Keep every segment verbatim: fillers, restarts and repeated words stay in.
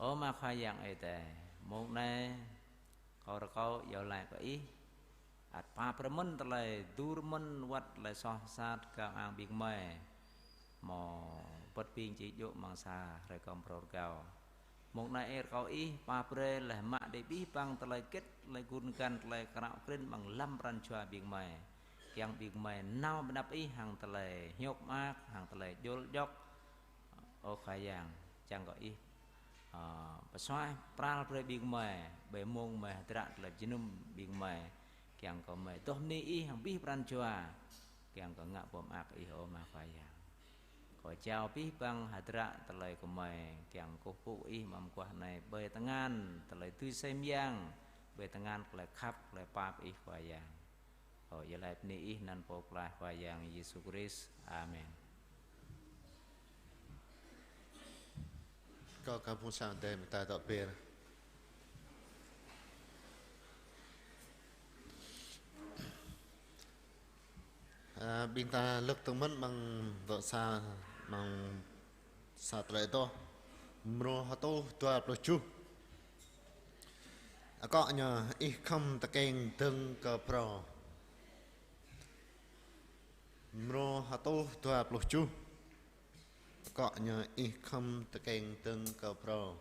Ơ Ama Khua Yang Ơi Adai, mông anai kâo rơkâo iâu laĭ kơ Ih, ăt pap brơi mơ̆n tơlơi dur mơ̆n wơ̆t tơlơi soh sat kơ ang ƀing gơmơi, hmâo pơ̆t ƀing či djơ̆ amăng sa hrơi kơm phrâo rơgao. Mông anai rơkâo Ih pap brơi laih mă đĭ abih bang tơlơi hơget, tơlơi gun găn, tơlơi kơnăl krĭn amăng lăm pran jua ƀing gơmơi. Kiăng ƀing gơmơi nao ƀơi anăp Ih hăng tơlơi hiơ̆k mơak, hăng tơlơi djôl djŏk. Ơ Khua Yang, čang kơ Ih, ơ, pơsuaih pral brơi ƀing gơmơi, ƀơi mông gơmơi hơdră tơlơi jơnum ƀing gơmơi. Kiăng kơ gơmơi tŏh bơni Ih hăng abih pran jua. Kiăng kơ ngă pơmơak Ih, ơ Ama Khua Yang. Kâo jao abih bang hơdră tơlơi gơmơi, kiăng kơkuh pơpŭ Ih amăng mơguah anai, ƀơi tơngan tơlơi tui sem yang, ƀơi tơngan tơlơi khăp, tơlơi pap Ih Khua Yang. Kâo iâu laĭ bơni Ih anăn Pô Pơklaih Khua Yang Yêsu Krist. Amen. Kâo kơ phung sang Adai mơta dŏ pơr. Ơ, ƀing ta lơ̆k tơ̆ng mơ̆n amăng dŏ sa, amăng sa Tơlơi Adoh, mrô hơtuh dua pluh tơjuh. Akŏ ñu: Ih khŏm tơkeng dơ̆ng kơ phrâo. Mrô hơtuh dua pluh tơjuh. Akŏ ñu: Ih khŏm tơkeng dơ̆ng kơ phrâo.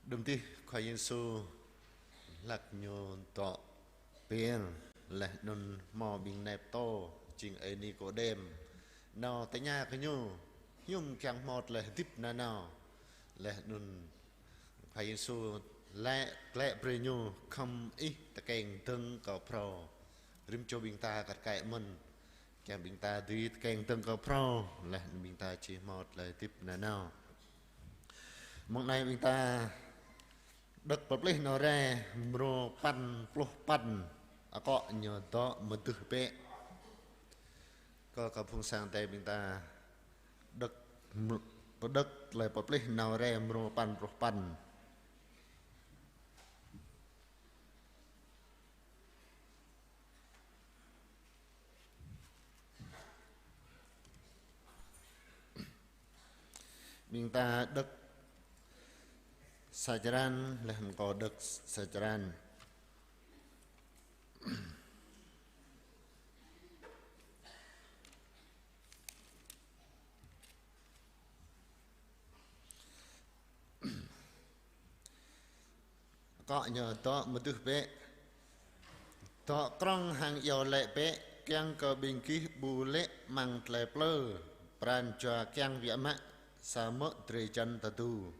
Đưm dih Khua Yêsu hlak ñu dŏ pơ̆ng laih anŭn hmâo ƀing nai pơtô jing ơi Nikôđem nao tơña kơ ñu: Hiư̆m kiăng hmâo tơlơi hơdip nanao? Laih anŭn Khua Yêsu laĭ glaĭ brơi ñu: Khŏm ih tơkeng dơ̆ng kơ phrâo. Rĭm čô ƀing ta kar kaĭ mơ̆n, kiăng ƀing ta dưi tơkeng dơ̆ng kơ phrâo, laih anŭn ƀing ta či hmâo tơlơi hơdip nanao. Mơ̆ng anai ƀing ta đŏk Pơplih Nao Rai mrô păn pluh păn, akŏ ñu dŏ mơdưh bĕ. Kơ kơ phung sang Ơi Adai ƀing ta đŏk, pơđŏk tơlơi Pơplih Nao Rai mrô păn pluh păn. Ƀing ta đŏk sa črăn, laih anŭn kâo đŏk sa črăn. Akŏ ñu dŏ mơdưh bĕ. Dŏ krŏng hăng iâu laĭ bĕ, kiăng kơ ƀing gih ƀu laĭ amăng tơlơi plư, pran jua kiăng biă mă, samơ̆ drơi jăn tơdu.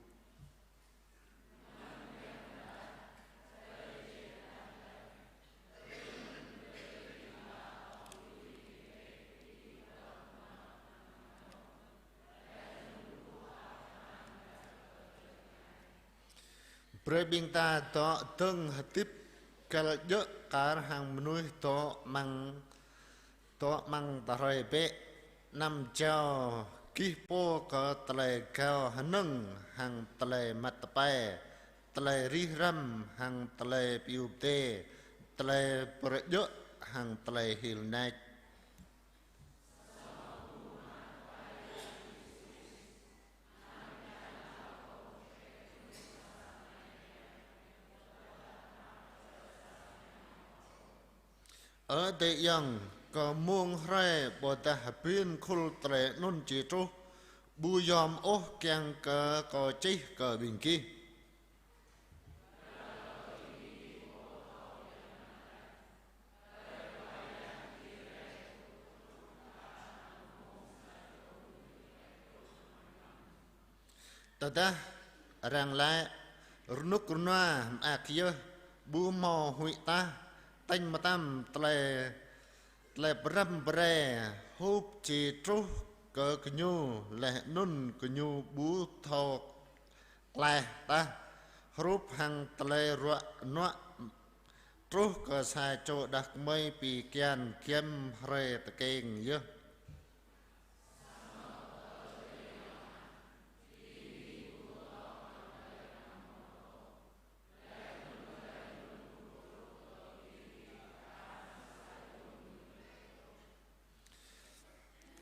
Brơi ƀing ta dŏ dơ̆ng hơdip găl djơ̆ kar hăng mơnuih dŏ amăng, dŏ amăng ta hrơi bĕ. Anăm jao gih pô kơ tơlơi gao hơnơ̆ng hăng tơlơi măt tơpai, tơlơi rih răm hăng tơlơi pơyơr pơdê, tơlơi pơrơdjơ̆ hăng tơlơi hil nač. Ơ adơi ayŏng, kơ mông hrơi ƀôdah hơbĭn khul tơlơi anŭn či truh, ƀu yom ôh kiăng kơ kâo čih kơ ƀing gih. Tơdah arăng laĭ: Rơnŭk rơnua mơak yơh, ƀu hmâo huĭ tah, tañ mơtam tơlơi, tơlơi pơrăm pơrai hrup či truh kơ gơñu, laih anŭn gơñu ƀu thâo klaih tah, hrup hăng tơlơi ruă nuă truh kơ sa čô đah kơmơi pi kian giăm hrơi tơkeng yơh.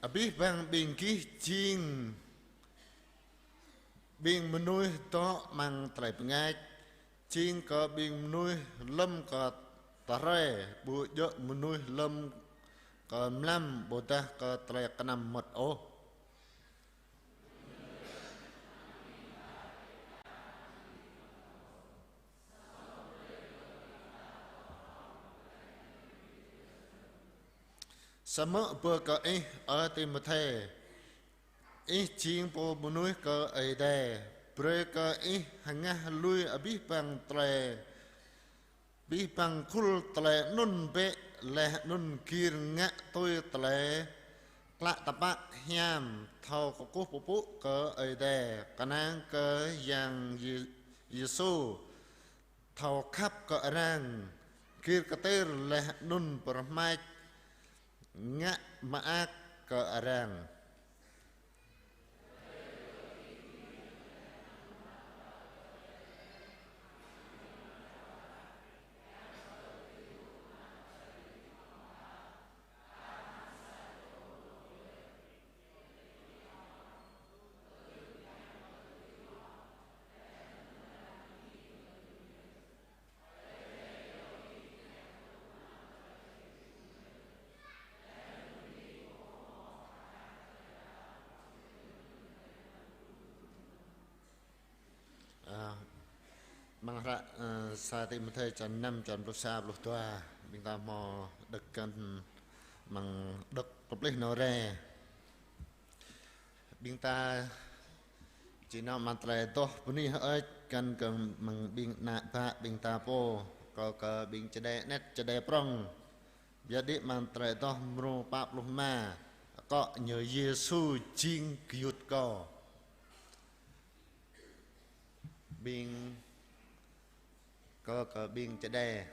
Abih bang ƀing gih jing ƀing mơnuih dŏ amăng tơlơi bơngač, jing kơ ƀing mơnuih lơ̆m kơ ta hrơi, ƀu djơ̆ mơnuih lơ̆m kơ mlam ƀôdah kơ tơlơi kơnăm mơmŏt ôh. Samơ̆ bơ kơ ih, ơ Timôthê, ih jing pô mơnuih kơ Ơi Adai, brơi kơ ih hơngah lui abih bang tơlơi, abih bang khul tơlơi anŭn bĕ, laih anŭn gir ngă tui tơlơi klă tơpă hiam, thâo kơkuh pơpŭ kơ Ơi Adai, kơnang kơ Yang Yê-, Yêsu, thâo khăp kơ arăng, gir kơtir laih anŭn pơrơmač, ngă mơak kơ arăng. Amăng hră, ơ, sa Timôthê črăn năm, črăn pluh sa, pluh dua, ƀing ta hmâo đŏk kăn amăng đŏk tơplih nao rai. Ƀing ta či nao amăng tơlơi adoh bơni hơơč kăn kơ mơ̆ng ƀing ană bă ƀing ta pô, kơ kơ ƀing čơđai anet čơđai prŏng. Biă đĭ amăng tơlơi adoh mrô pă pluh rơma, akŏ Ñu Yêsu jing gơyut kâo. Ƀing kơ kơ ƀing čơđai.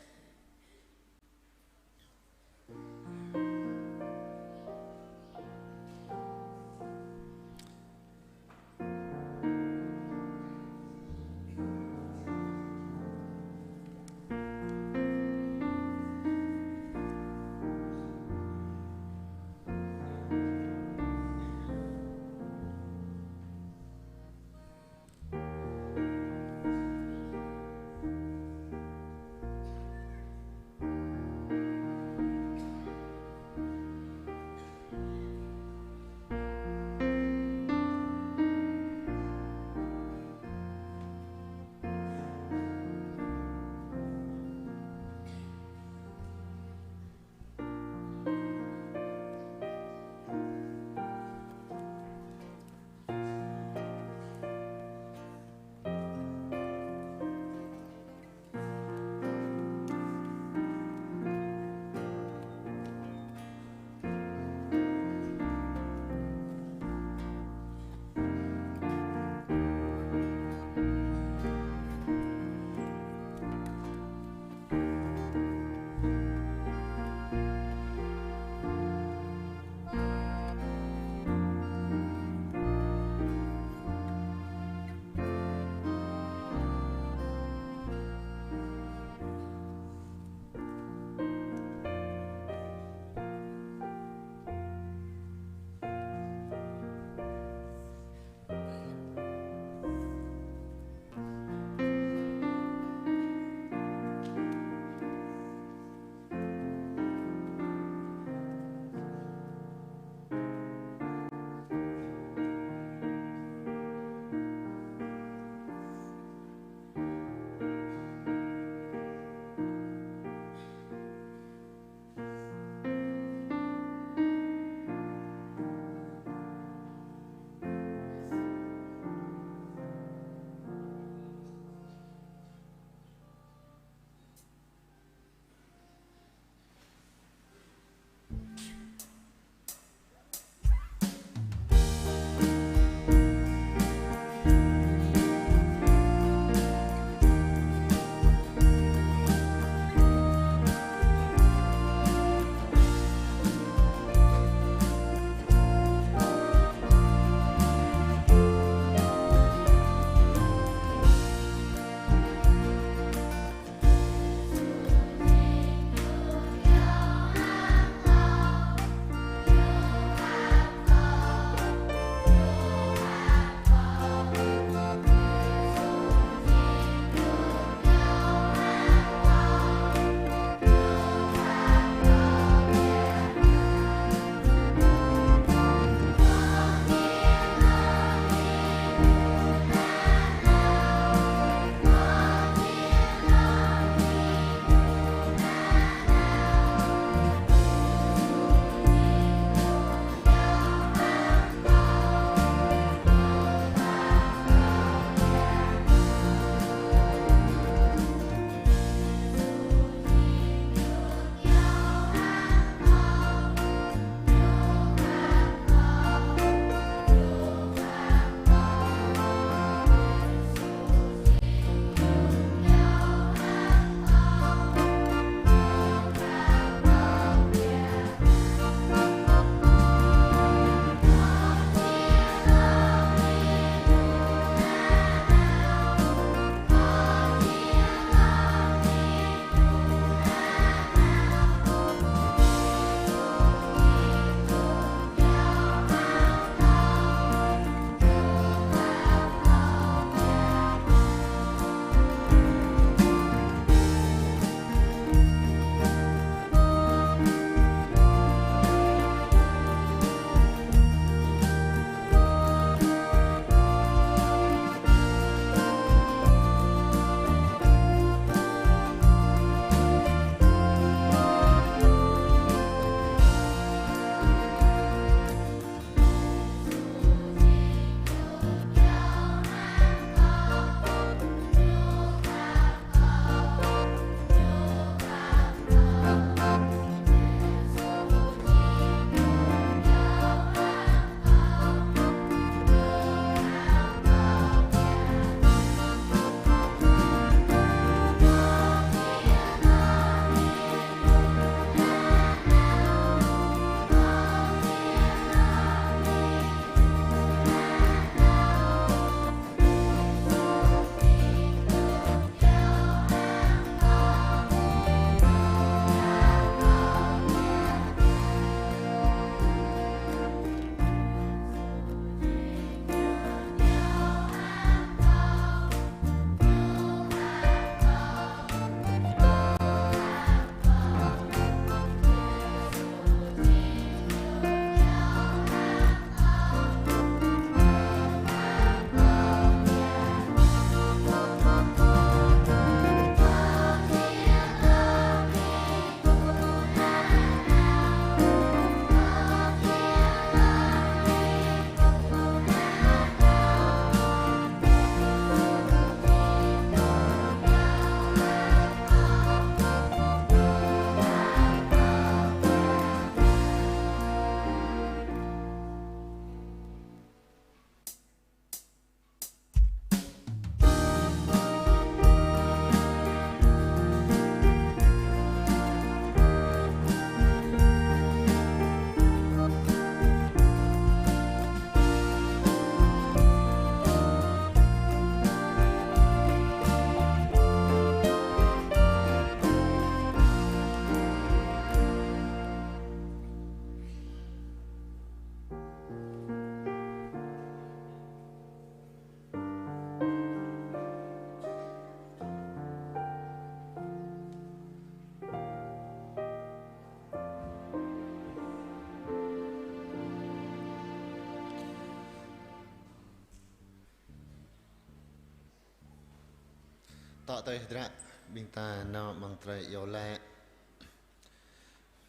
Tŏ tơi hơdră ƀing ta nao amăng tơlơi iâu laĭ.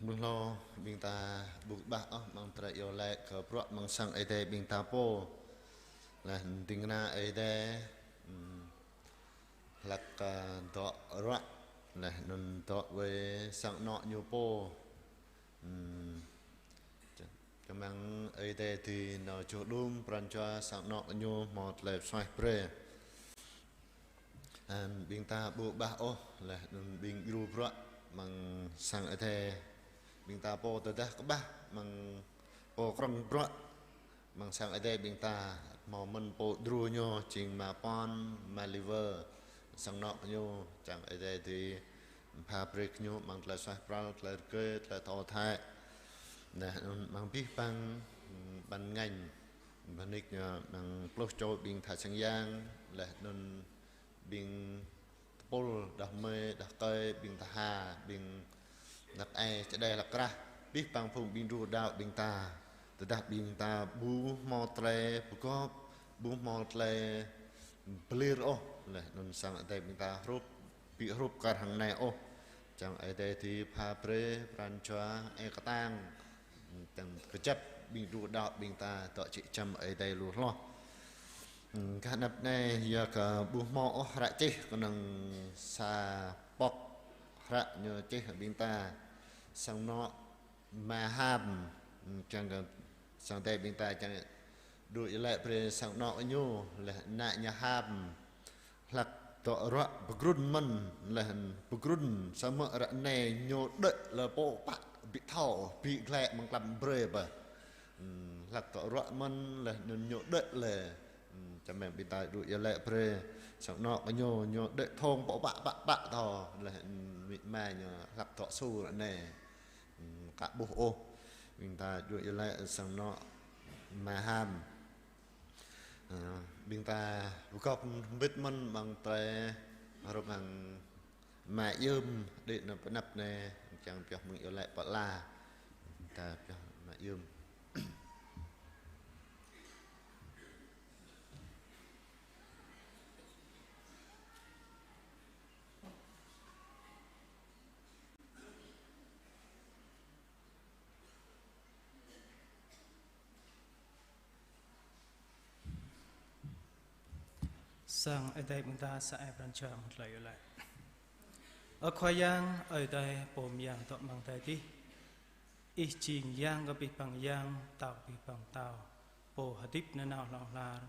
Mơ̆ng hlâo ƀing ta ƀu kơƀah ôh amăng tơlơi iâu laĭ kơ bruă amăng sang Ơi Adai ƀing ta pô. Laih ding kơna Ơi Adai, hm, hlăk, ơ, dŏ ruă, laih anŭn dŏ wai sang anŏ ñu pô. Hm, čang, čang mơ̆ng Ơi Adai dưi nao čuh đưm pran jua sang anŏ ñu hmâo tơlơi suaih brơi. Ơ, ƀing ta ƀu kơƀah ôh, laih anŭn ƀing djru bruă amăng sang Ơi Adai. Ƀing ta pô tơdah kơƀah amăng pô krŏng bruă amăng sang Ơi Adai ƀing ta, hmâo mơ̆n pô djru ñu jing ama Pon, ama Liver, sang anŏ ñu, čang Ơi Adai dưi pha brơi kơ ñu amăng tơlơi suaih pral, tơlơi rơgơi, tơlơi thâo thâi. Laih anŭn amăng abih bang, hm, ban ngành, bơnik ñu amăng pluh čô ƀing tha sang yang, laih anŭn ƀing tơpul, đah kơmơi, đah rơkơi, ƀing tha ha, ƀing anăp ai, čơđai hlăk krah, abih bang phung ƀing djru đaŏ ƀing ta. Tơdah ƀing ta ƀu hmâo tơlơi pơgop, ƀu hmâo tơlơi pơlir ôh, laih anŭn sang Ơi Adai ƀing ta hrup, ƀu hrup kar hăng anai ôh. Čang Ơi Adai dưi pha brơi pran jua ai kơtang, čang kơjăp ƀing djru đaŏ ƀing ta dŏ jĕ čăm Ơi Adai lu hloh. Hm, gah anăp anai yua kơ ƀu hmâo ôh hră čih kơnơ̆ng sa pŏk hră ñu čih ƀing ta. Sang anŏ ama Ham, hm, čang kơ sang Ơi Adai ƀing ta čang dŏ iâu laĭ brơi sang anŏ ñu, laih ană ñu Ham. Hlăk dŏ ruă pơgrŭn mơ̆n, laih pơgrŭn samơ̆ ră anai ñu đuaĭ lĕ pô pă ƀu thâo, ƀu glaĭ amăng klăm brơi ƀă. Hm, hlăk dŏ ruă mơ̆n, laih anŭn ñu đuaĭ lĕ. Hm, čang mơ̆ng ƀing ta dŏ iâu laĭ brơi sang anŏ kơ ñu, ñu đuaĭ thŏng pô pă pă pă thâo, laih, hm, amĭ ama ñu hlăk dŏ su ră anai. Hm, ka ƀuh ôh, ƀing ta dŏ iâu laĭ sang anŏ ama Ham. Ơ, ƀing ta pơgop hơbĭt mơ̆n amăng tơlơi hrup hăng ama Yơm đĭ anŭn pơ anăp anai, čang pioh mơ̆ng iâu laĭ pơala. Ƀing ta pioh ama Yơm. Sang Ơi Adai ƀing ta sa ai pran jua amăng tơlơi iâu laĭ. Ơ Khua Yang, Ơi Adai pô mơyang dŏ amăng adai adih. Ih jing Yang kơ abih bang yang, Pơtao abih bang pơtao, Pô hơdip nanao hlŏng lar,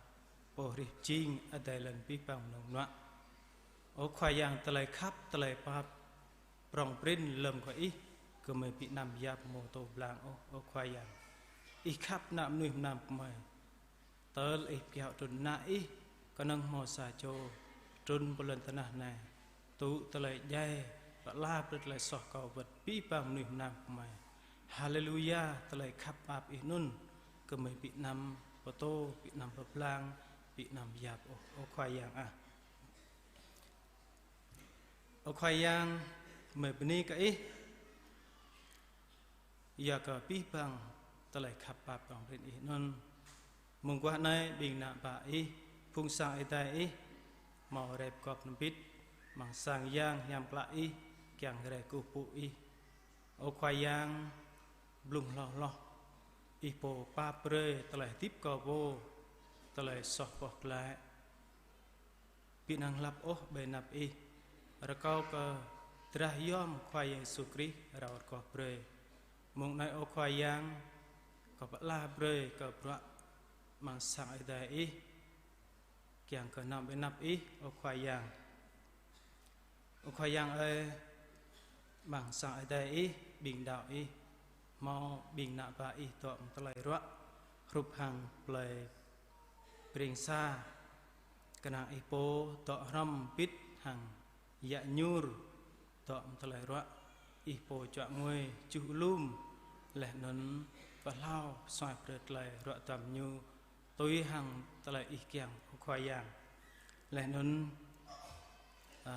Pô hrih pơjing adai lŏn abih bang mơnơ̆ng mơnuă. Ơ Khua Yang, tơlơi khăp, tơlơi pap prŏng prin lơ̆m kơ Ih, gơmơi ƀu anăm yap hmâo pơtô pơblang ôh, ơ Khua Yang. Ih khăp ană mơnuih mơnam gơmơi. Tơl Ih pơkiaŏ trŭn Ană Ih, kơnơ̆ng hmâo sa čô, trŭn pơ lŏn tơnah anai, tŭ tơlơi djai, pơala brơi tơlơi soh kâo wơ̆t abih bang mơnuih mơnam gơmơi. Haleluya, tơlơi khăp pap Ih anŭn, gơmơi ƀu anăm pơtô, ƀu anăm pơblang, ƀu anăm yap ôh, ơ Khua Yang ah. Ơ Khua Yang, gơmơi bơni kơ Ih, yua kơ abih bang tơlơi khăp pap prŏng prin Ih anŭn. Mơguah anai ƀing ană bă Ih, phung sang Ơi Adai Ih, hmâo rai pơgop hơbĭt, amăng sang yang hiam klă Ih, kiăng rai kơkuh pơpŭ Ih. Ơ Khua Yang, blung hloh hloh, Ih pô pap brơi tơlơi hơdip kâo pô, tơlơi soh poh glaĭ. Ƀu năng hlăp ôh ƀơi anăp Ih, rơkâo kơ drah yom Khua Yang Yêsu Krist rao rơgoh brơi. Mông anai ơ Khua Yang, kâo pơala brơi kơ bruă amăng sang Ơi Adai Ih, kiăng kơ nao ƀơi anăp Ih, ơ Khua Yang. Ơ Khua Yang ơi, amăng sang Ơi Adai Ih, ƀing đaŏ Ih, hmâo ƀing ană bă Ih dŏ amăng tơlơi ruă, hrup hăng plơi Pring Sa, kơnang Ih pô dŏ hrŏm hơbĭt hăng yă Ñur, dŏ amăng tơlơi ruă, Ih pô čuă ngui, čuh alum, laih anŭn pơhlao pơsuaih brơi tơlơi ruă duăm ñu, tui hăng tơlơi Ih kiăng, ơ Khua Yang. Laih anŭn, a,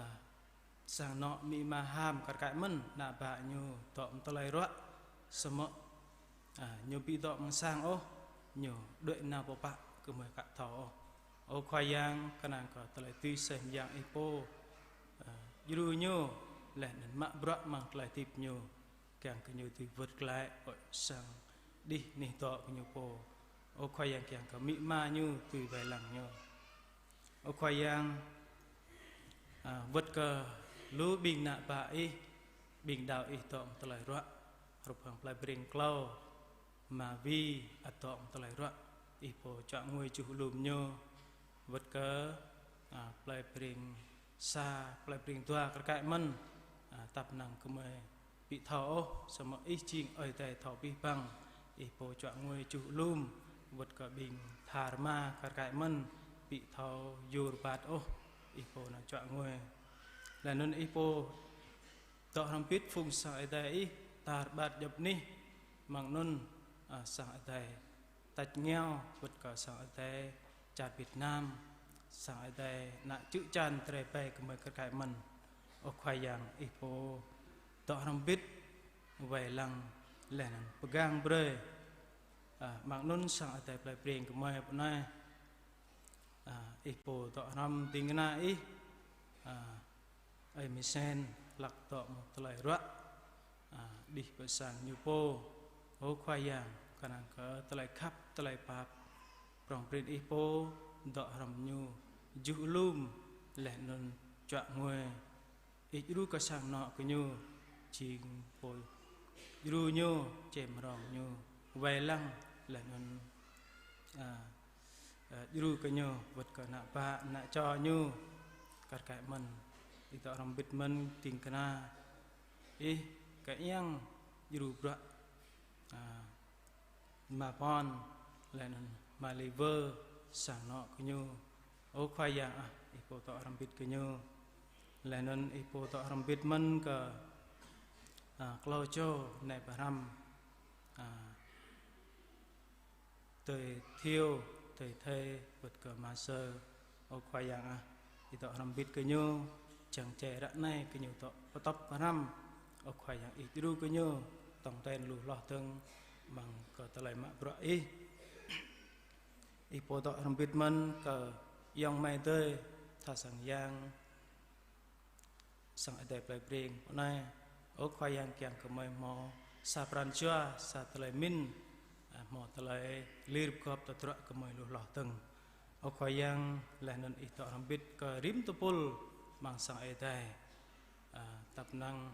sang anŏ amĭ ama Ham kar kaĭ mơ̆n, ană bă ñu dŏ amăng tơlơi ruă, samơ̆, a, ñu ƀu dŏ amăng sang ôh, ñu đuaĭ nao pơpă gơmơi ka thâo ôh. Ơ Khua Yang, kơnang kơ tơlơi tui sĕh mơyang Ih pô, djru ñu, laih anŭn mă bruă amăng tơlơi hơdip ñu, kiăng kơ ñu dưi wơ̆t glaĭ pơ sang đih anih dŏ kơ ñu pô. Ơ Khua Yang, kiăng kơ amĭ ama ñu dưi wai lăng ñu. Ơ Khua Yang, a, wơ̆t kơ lu ƀing ană bă Ih, ƀing đaŏ Ih dŏ amăng tơlơi ruă, hrup hăng plei Breng klâo, Ma Vi, ăt dŏ amăng tơlơi ruă, Ih pô čuă ngui juh alum ñu, wơ̆t kơ, a, plei Breng sa, plei Breng dua kar kaĭ mơ̆n, a, tăp năng gơmơi ƀu thâo ôh, samơ̆ Ih jing Ơi Adai thâo abih bang, Ih pô čuă ngui juh alum, wơ̆t kơ ƀing tha rơma kar kaĭ mơ̆n, ƀu thâo yur rơbat ôh, Ih pô năng čuă ngui. Laih anŭn Ih pô dŏ hrŏm hơbĭt phung sang Ơi Adai Ih tar ƀar djŏp anih, amăng anŭn, a, sang Ơi Adai tač rơngiao, wơ̆t kơ sang Ơi Adai čar Việt Nam, sang Ơi Adai ană čư̆ čan drơi bai gơmơi kar kaĭ mơ̆n. Ơ Khua Yang, Ih pô dŏ hrŏm hơbĭt wai lăng laih anŭn pơgang brơi, a, amăng anŭn sang Ơi Adai plei Breng gơmơi pơ anai. A, Ih pô dŏ hrŏm ding kơna Ih, a, ơi Misen hlăk dŏ amăng tơlơi ruă, a, đih pơ sang ñu pô. Ơ Khua Yang, kơnang kơ tơlơi khăp, tơlơi pap, prŏng prin Ih pô dŏ hrŏm ñu juh alum, laih anŭn čuă ngui. Ih djru kơ sang anŏ kơ ñu, jing pô djru ñu, čem rong ñu, wai lăng, laih anŭn, a, a, djru kơ ñu, wơ̆t kơ ană bă, ană čô ñu, kar kaĭ mơ̆n, Ih dŏ hrŏm hơbĭt mơ̆n ding kơna Ih, kơ Yang djru bruă, a, Ma Pon, laih anŭn Ma Liver, sang anŏ kơ ñu. Ơ Khua Yang ah, Ih pô dŏ hrŏm hơbĭt kơ ñu. Laih anŭn Ih pô dŏ hrŏm hơbĭt mơ̆n kơ, a, klâo čô nai pơhrăm, a, adơi Thiêu, adơi Thê, wơ̆t kơ Ma Sơ. Ơ Khua Yang ah, Ih dŏ hrŏm hơbĭt kơ ñu, čang čê ră anai kơ ñu dŏ pơtŏp pơhrăm. Ơ Khua Yang, Ih djru kơ ñu, tong ten lu hloh dơ̆ng, amăng kơ tơlơi mă bruă Ih. Ih pô dŏ hrŏm hơbĭt mơ̆n kơ ayŏng amai adơi, tha sang yang, sang Ơi Adai plei Breng pơ anai. Ơ Khua Yang, kiăng kơ gơmơi hmâo sa pran jua, sa tơlơi mĭn, a, hmâo tơlơi lir pơgop tơdruă gơmơi lu hloh dơ̆ng. Ơ Khua Yang, laih anŭn Ih dŏ hrŏm hơbĭt kơ rĭm tơpul amăng sang Ơi Adai. A, tăp năng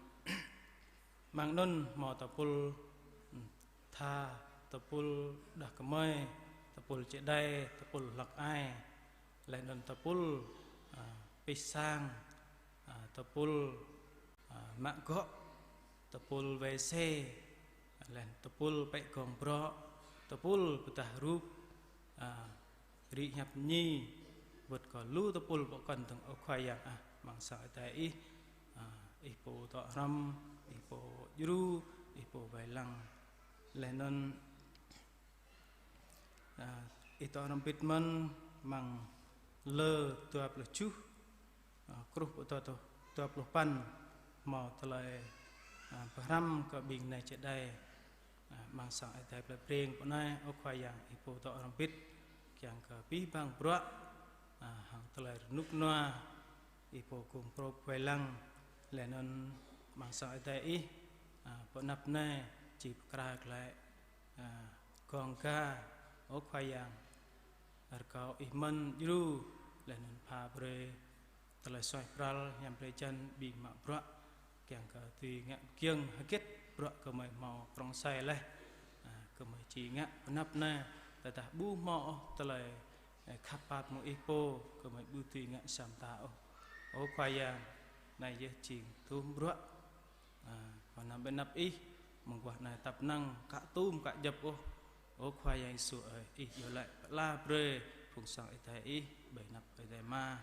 amăng anŭn hmâo tơpul, ưm, tha, tơpul đah kơmơi, tơpul čơđai, tơpul hlăk ai, laih anŭn tơpul, a, pih sang, a, tơpul, a, mă gŏ, tơpul wai se, laih anŭn tơpul pĕ gong brŏ, tơpul pơdah rup, a, rĭ hiăp ñi, wơ̆t kơ lu tơpul pơkŏn dơ̆ng. Ơ Khua Yang ah, amăng sang Ơi Adai Ih, a, Ih pô dŏ hrŏm, Ih pô djru, Ih pô wai lăng. Laih anŭn, a, Ih dŏ hrŏm hơbĭt mơ̆n amăng lơ dua pluh tơjuh, a, truh pơ dua, dua pluh păn, hmâo tơlơi, a, pơhrăm kơ ƀing nai čơđai, a, amăng sang Ơi Adai plei Breng pơ anai. Ơ Khua Yang, Ih pô dŏ hrŏm hơbĭt, kiăng kơ abih bang bruă, a, hăng tơlơi rơnŭk rơnua, Ih pô gum brôp wai lăng, laih anŭn amăng sang Ơi Adai Ih, a, pơ anăp anai či pơkra glaĭ, a, gong ga. Ơ Khua Yang, rơkâo Ih mơ̆n djru, laih anŭn pha brơi tơlơi suaih pral hiam drơi jăn ƀing mă bruă, kiăng kơ dưi ngă giŏng hơget bruă gơmơi hmâo prŏng sai laih, a, gơmơi či ngă pơ anăp anai, tơdah ƀu hmâo ôh tơlơi, ơ, khăp pap mơ̆ng Ih pô, gơmơi ƀu dưi ngă sa mơta ôh. Ơ Khua Yang, anai yơh jing tơm bruă, a, mơnam ƀơi anăp Ih, mơguah anai tăp năng ka tŭm ka djŏp ôh. Ơ Khua Yang Yêsu ơi, Ih iâu laĭ pơala brơi phung sang Ơi Adai Ih ƀơi anăp Ơi Adai Ama,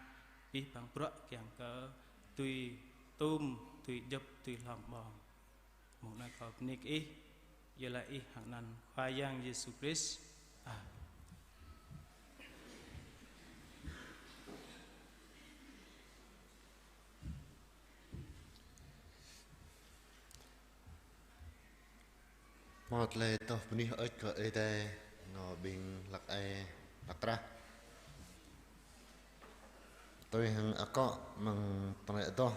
abih bang bruă kiăng kơ dưi tŭm, dưi djŏp, dưi hlŏng ƀơ̆ng. Mơ̆ng anai kâo bơni kơ Ih, iâu laĭ Ih hăng anăn Khua Yang Yêsu Krist. Amen. Hmâo tơlơi adoh bơni hơơč kơ Ơi Adai, nô ƀing hlăk ai, hlăk krah. Tui hăng akŏ amăng tơlơi adoh,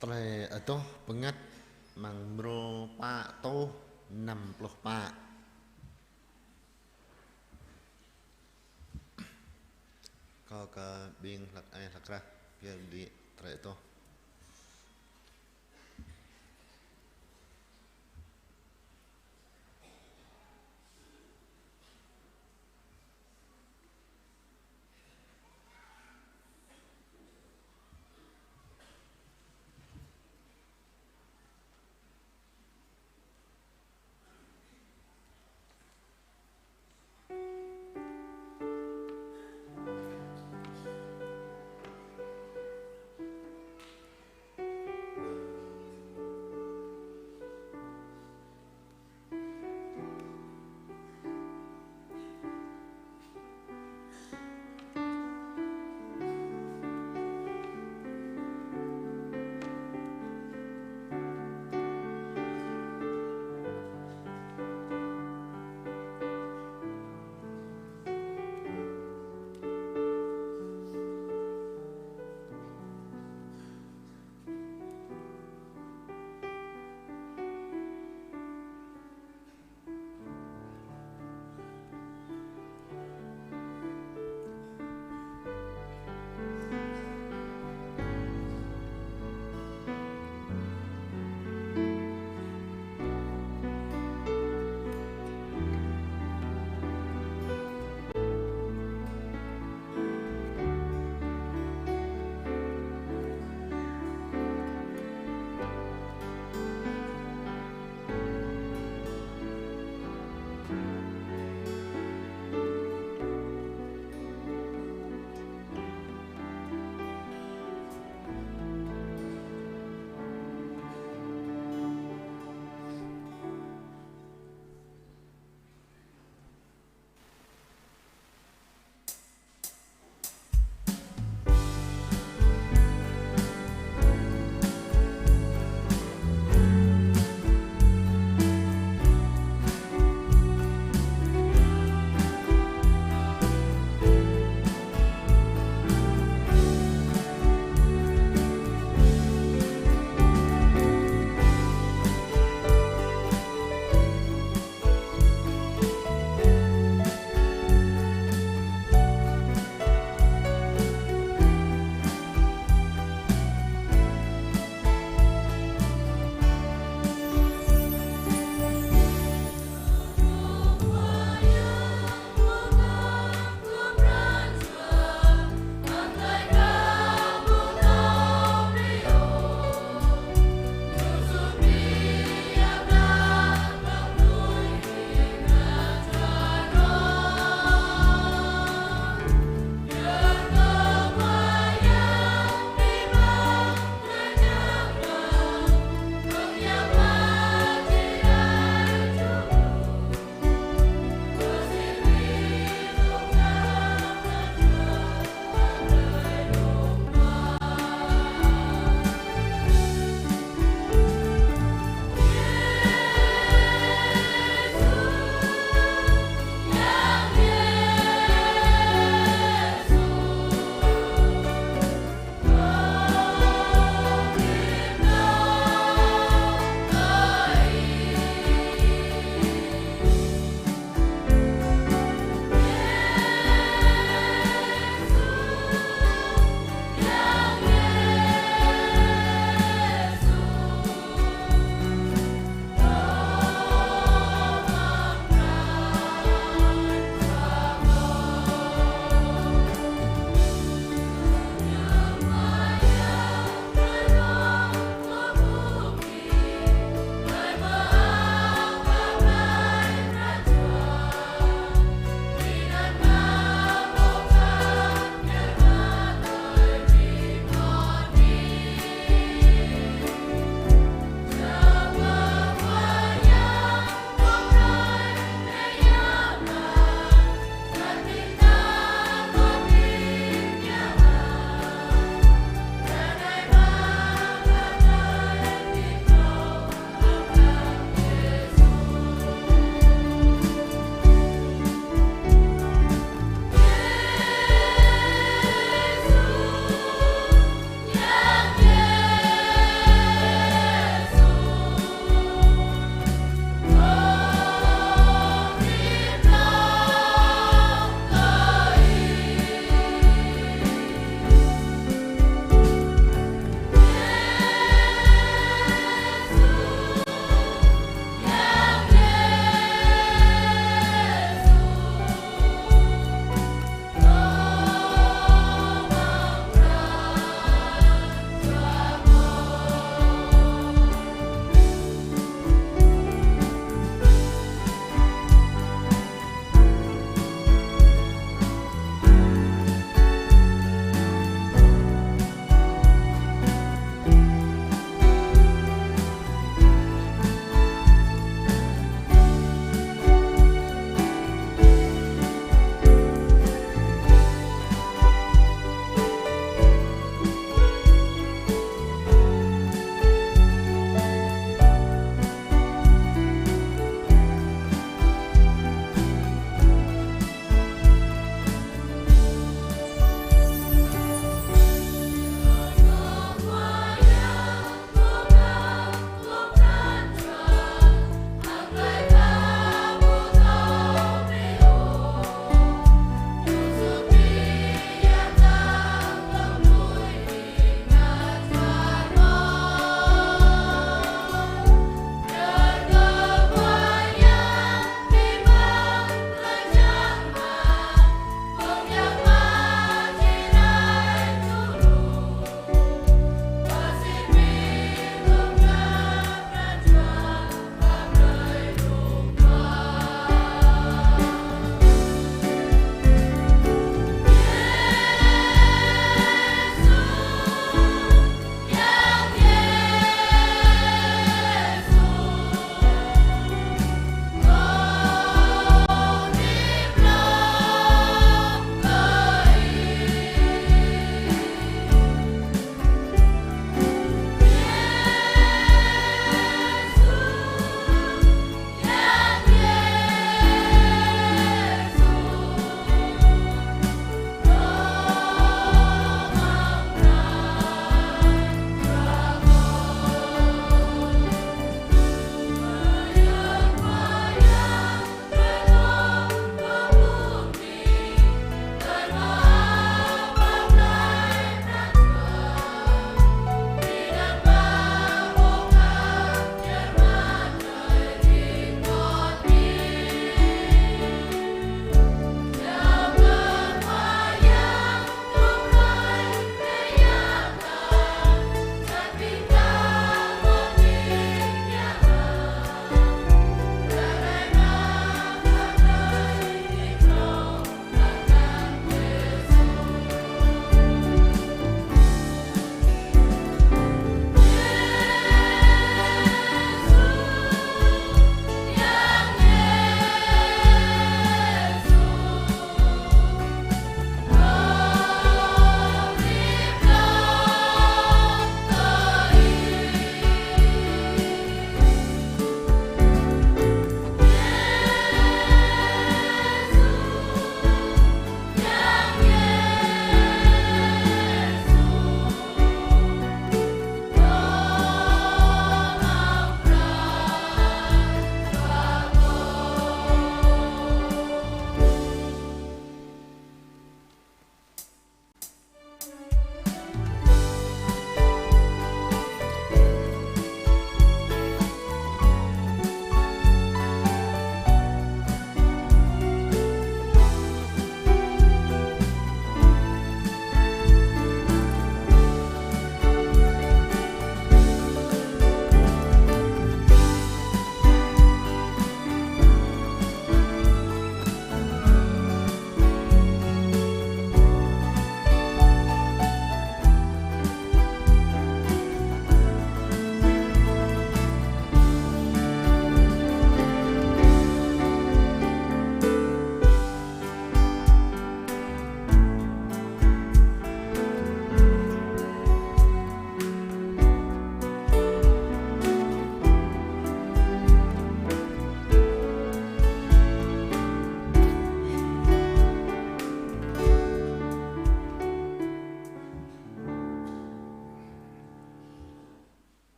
Tơlơi adoh bơngăt amăng mrô pă rơtuh năm pluh pă. Kâo kơ ƀing hlăk ai hlăk rah pơyơr đĭ tơlơi adoh.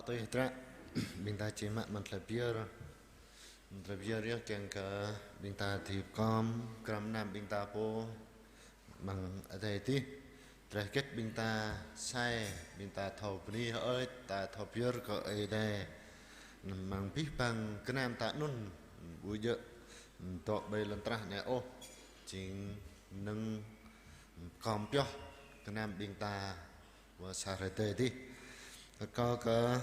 Tui hơdră, ƀing ta či mă mơ̆ng tơlơi pơyơr. Tơlơi pơyơr yơh kiăng kơ ƀing ta thâo pơkom, kram nam ƀing ta pô, mơ̆ng adai adih. Tơlơi hơget ƀing ta sai, ƀing ta thâo bơni hơơč, ta thâo pơyơr kơ Ơi Adai. Mơ̆ng abih bang kơ nam ta anŭn, ƀu djơ̆ dŏ ƀơi lŏn tơnah anai ôh, jing mơnơ̆ng pơkom pioh kơ nam ƀing ta. Wơ̆t sa hrơi tơi adih. Kâo kơ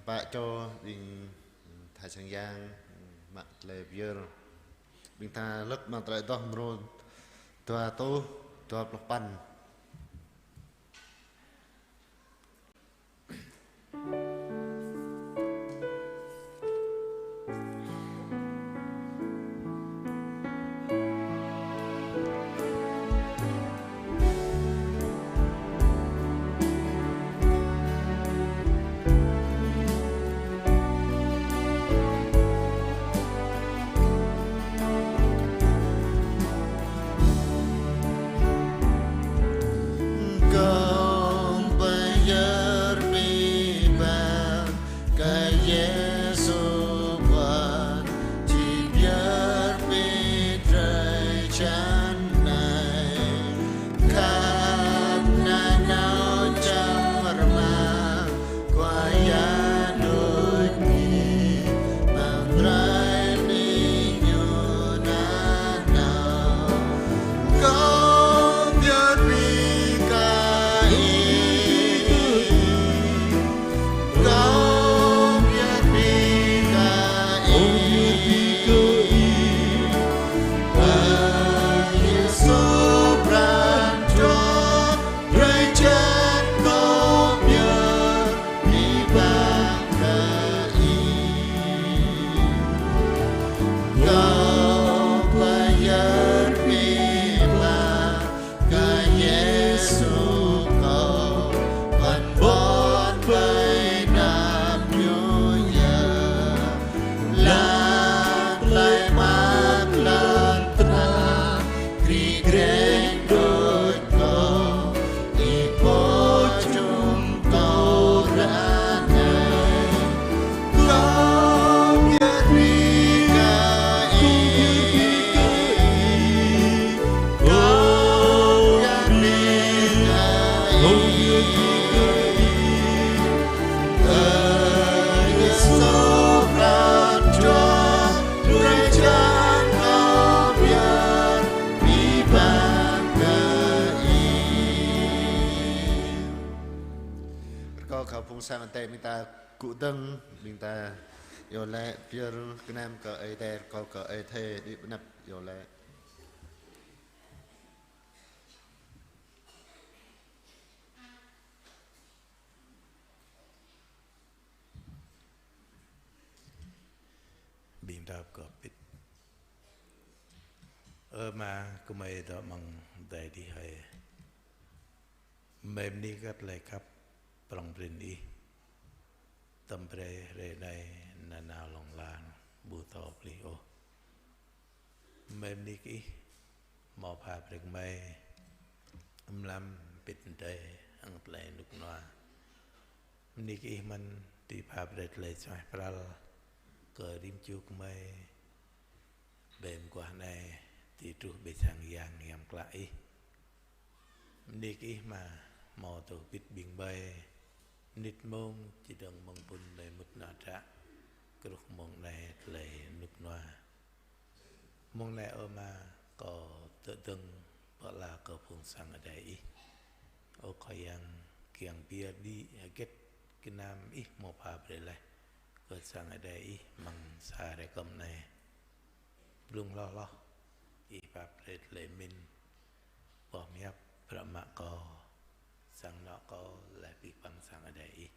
pă čô ƀing tha sang yang mă tơlơi pơyơr. Ƀing ta lăk mă tơlơi adoh mrô dua rơtuh dua pluh păn. Kâo pơyơr biă mă kơ Yêsu Khua, či pơyơr biă drơi jăn anai. Khăp nanao čang rơma, Khua Yang đuaĭ mơ̆ng drơi anai ñu nanao. Kâo pơyơr biă kơ Ih. Kâo pơyơr biă kơ Ih. Ơ Yêsu pran jua, drơi jăn kâo pơyơr biă mă kơ Ih. Kâo pơyơr biă mă kơ Yêsu Khua, pơƀut ƀơi anăn Ñu yơh. Lăng tơlơi mơak lŏn tơnah, kri greng đôč kâo, Ih pô čum kâo ră anai. Kâo pơyơr biă kơ Ih. Kâo pơyơr biă kơ Ih. Ơ Yêsu pran jua, drơi jăn kâo pơyơr biă mă kơ Ih. Rơkâo kơ phung sang adai ƀing ta gŭ dơ̆ng, ƀing ta iâu laĭ pơyơr gơnam kơ Ơi Adai, rơkâo kơ Ơi Adai đĭ pơ anăp iâu laĭ. Ƀing ta pơkŏp hơbĭt. Ơ Ama, gơmơi dŏ amăng adai adih hơi. Gơmơi bơni kơ tơlơi khăp prŏng prin Ih. Tơm brơi hrơi anai nanao hlŏng lar ƀu thâo plih ôh. Gơmơi bơni kơ Ih hmâo pha brơi kơ gơmơi mlam hơbĭt adai hăng tơlơi rơnŭk rơnua. Bơni kơ Ih mơ̆n dưi pha brơi tơlơi suaih pral kơ rĭm čô gơmơi. Ƀơi mơguah anai dưi truh ƀơi sang Yang hiam klă Ih. Bơni kơ Ih Ama hmâo dŏ hơbĭt ƀing gơmơi mơnit mông čơdơ̆ng mơ̆ng ƀun lĕ mŭt nao tră, truh mông anai tơlơi rơnŭk rơnua. Mông anai ơ Ama, kâo dŏ dơ̆ng pơala kơ phung sang adai Ih. Ơ Khua Yang, kiăng pơyơr đĭ hơget gơnam Ih hmâo pha brơi laih kơ sang adai Ih amăng sa hrơi kơm anai. Blung hloh hloh, Ih pap brơi tơlơi pơmĭn, boh pơhiăp, bruă mă kâo, sang anŏ kâo, laih abih bang sang adai Ih.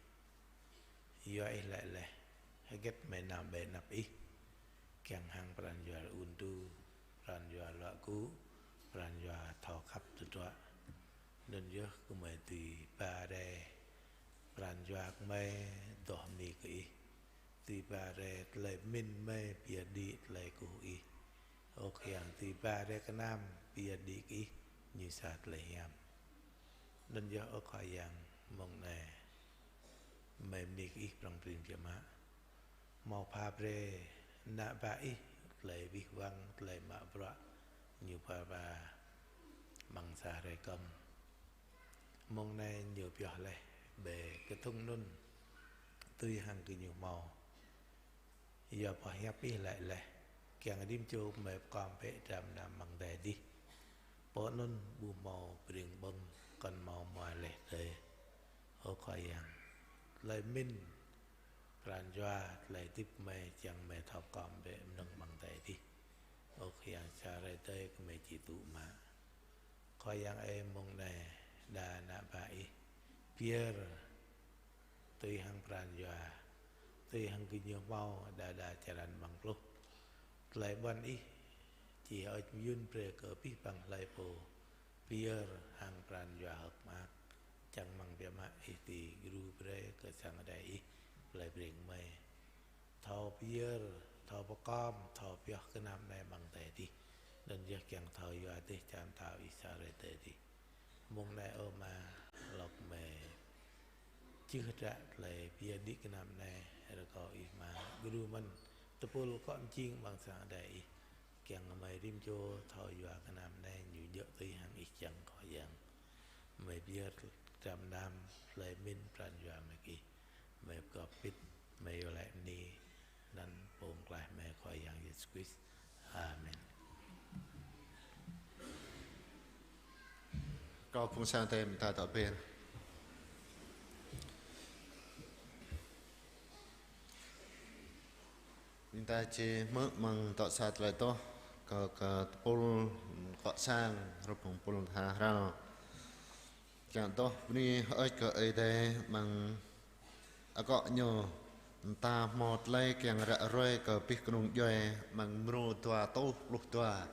Yua Ih laĭ laih, hơget gơmơi nao ƀơi anăp Ih, kiăng hăng pran jua ŭn tŭ, pran jua luă gŭ, pran jua thâo khăp tơdruă. Anŭn yơh gơmơi dưi ba rai pran jua gơmơi dŏ bơni kơ Ih. Dưi ba rai tơlơi pơmĭn gơmơi pơyơr đĭ tơlơi kơkuh Ih. Ơ Khua Yang, dưi ba rai gơnam pơyơr đĭ kơ Ih ñu sa tơlơi hiam. Anŭn yơh ơ Khua Yang, mông anai Mơi bơni kơ Ih prong prin biă mă. Hmâo pha brơi ană bă Ih tơlơi wih wăng, tơlơi mă bruă ñu pha pha amăng sa hrơi kơm. Mông anai ñu pioh laih ƀơi kơthŭng anŭn tui hăng gơñu hmâo. Yua pơhiăp Ih laĭ laih: Kiăng rĭm čô mơi pơkom bĕ dram gơnam amăng adai adih, pơ anŭn ƀu hmâo pring ƀơ̆ng, kŏn hmâo muai laih tơi. Ơ Khua Yang, tơlơi pơmĭn pran jua, tơlơi hơdip mơi kiăng mơi thâo pơkom bĕ mơnơ̆ng amăng adai adih. Ơ Khua Yang, sa hrơi tơi kơ mơi či tŭ mă. Khua Yang ơi, mông anai đa ană bă Ih pơyơr tui hăng pran jua, tui hăng gơñu hmâo đa đa črăn amăng pluh. Tơlơi ƀuăn Ih či hơơč mơyŭn brơi kơ abih bang hlơi pô pơyơr hăng pran jua hơ̆k mơak. Čang rơmang biă mă Ih či gru brơi kơ sang adai Ih, plei Breng mơi thâo pơyơr, thâo pơkom, thâo pioh gơnam anai amăng adai adih. Anŭn yơh kiăng thâo yua dêh čar pơtao Ih sa hrơi tơi adih. Mông anai ơ Ama, lŏk mơi čih hră tơlơi pơyơr đĭ gơnam anai, rơkâo Ih Ama gru mơ̆n tơpul akŏ mơjing amăng sang adai Ih. Kiăng mơi rĭm čô thâo yua gơnam anai ñu djơ̆ tui hăng Ih kiăng, Khua Yang. Mơi pơyơr dram gơnam, tơlơi pơmĭn pran jua mơi kơ Ih. Mơi pơgop pĭt, mơi iâu laĭ bơni anăn Pô Pơklaih mơi Khua Yang Yêsu Krist. Amen. Kâo phung sang adai mơta tŏ pơpŭ. Ƀing ta či hmư̆ amăng tŏ sa tơlơi adoh kơ, kơ tơpul akŏ sang, hrup hăng tơpul tha hrăl. Kiăng adoh bơni hơơč kơ Ơi Adai amăng akŏ ñu, mơta hmâo tơlơi kiăng ră ruai kơ abih kơnung djuai amăng mrô dua rơtuh pluh dua.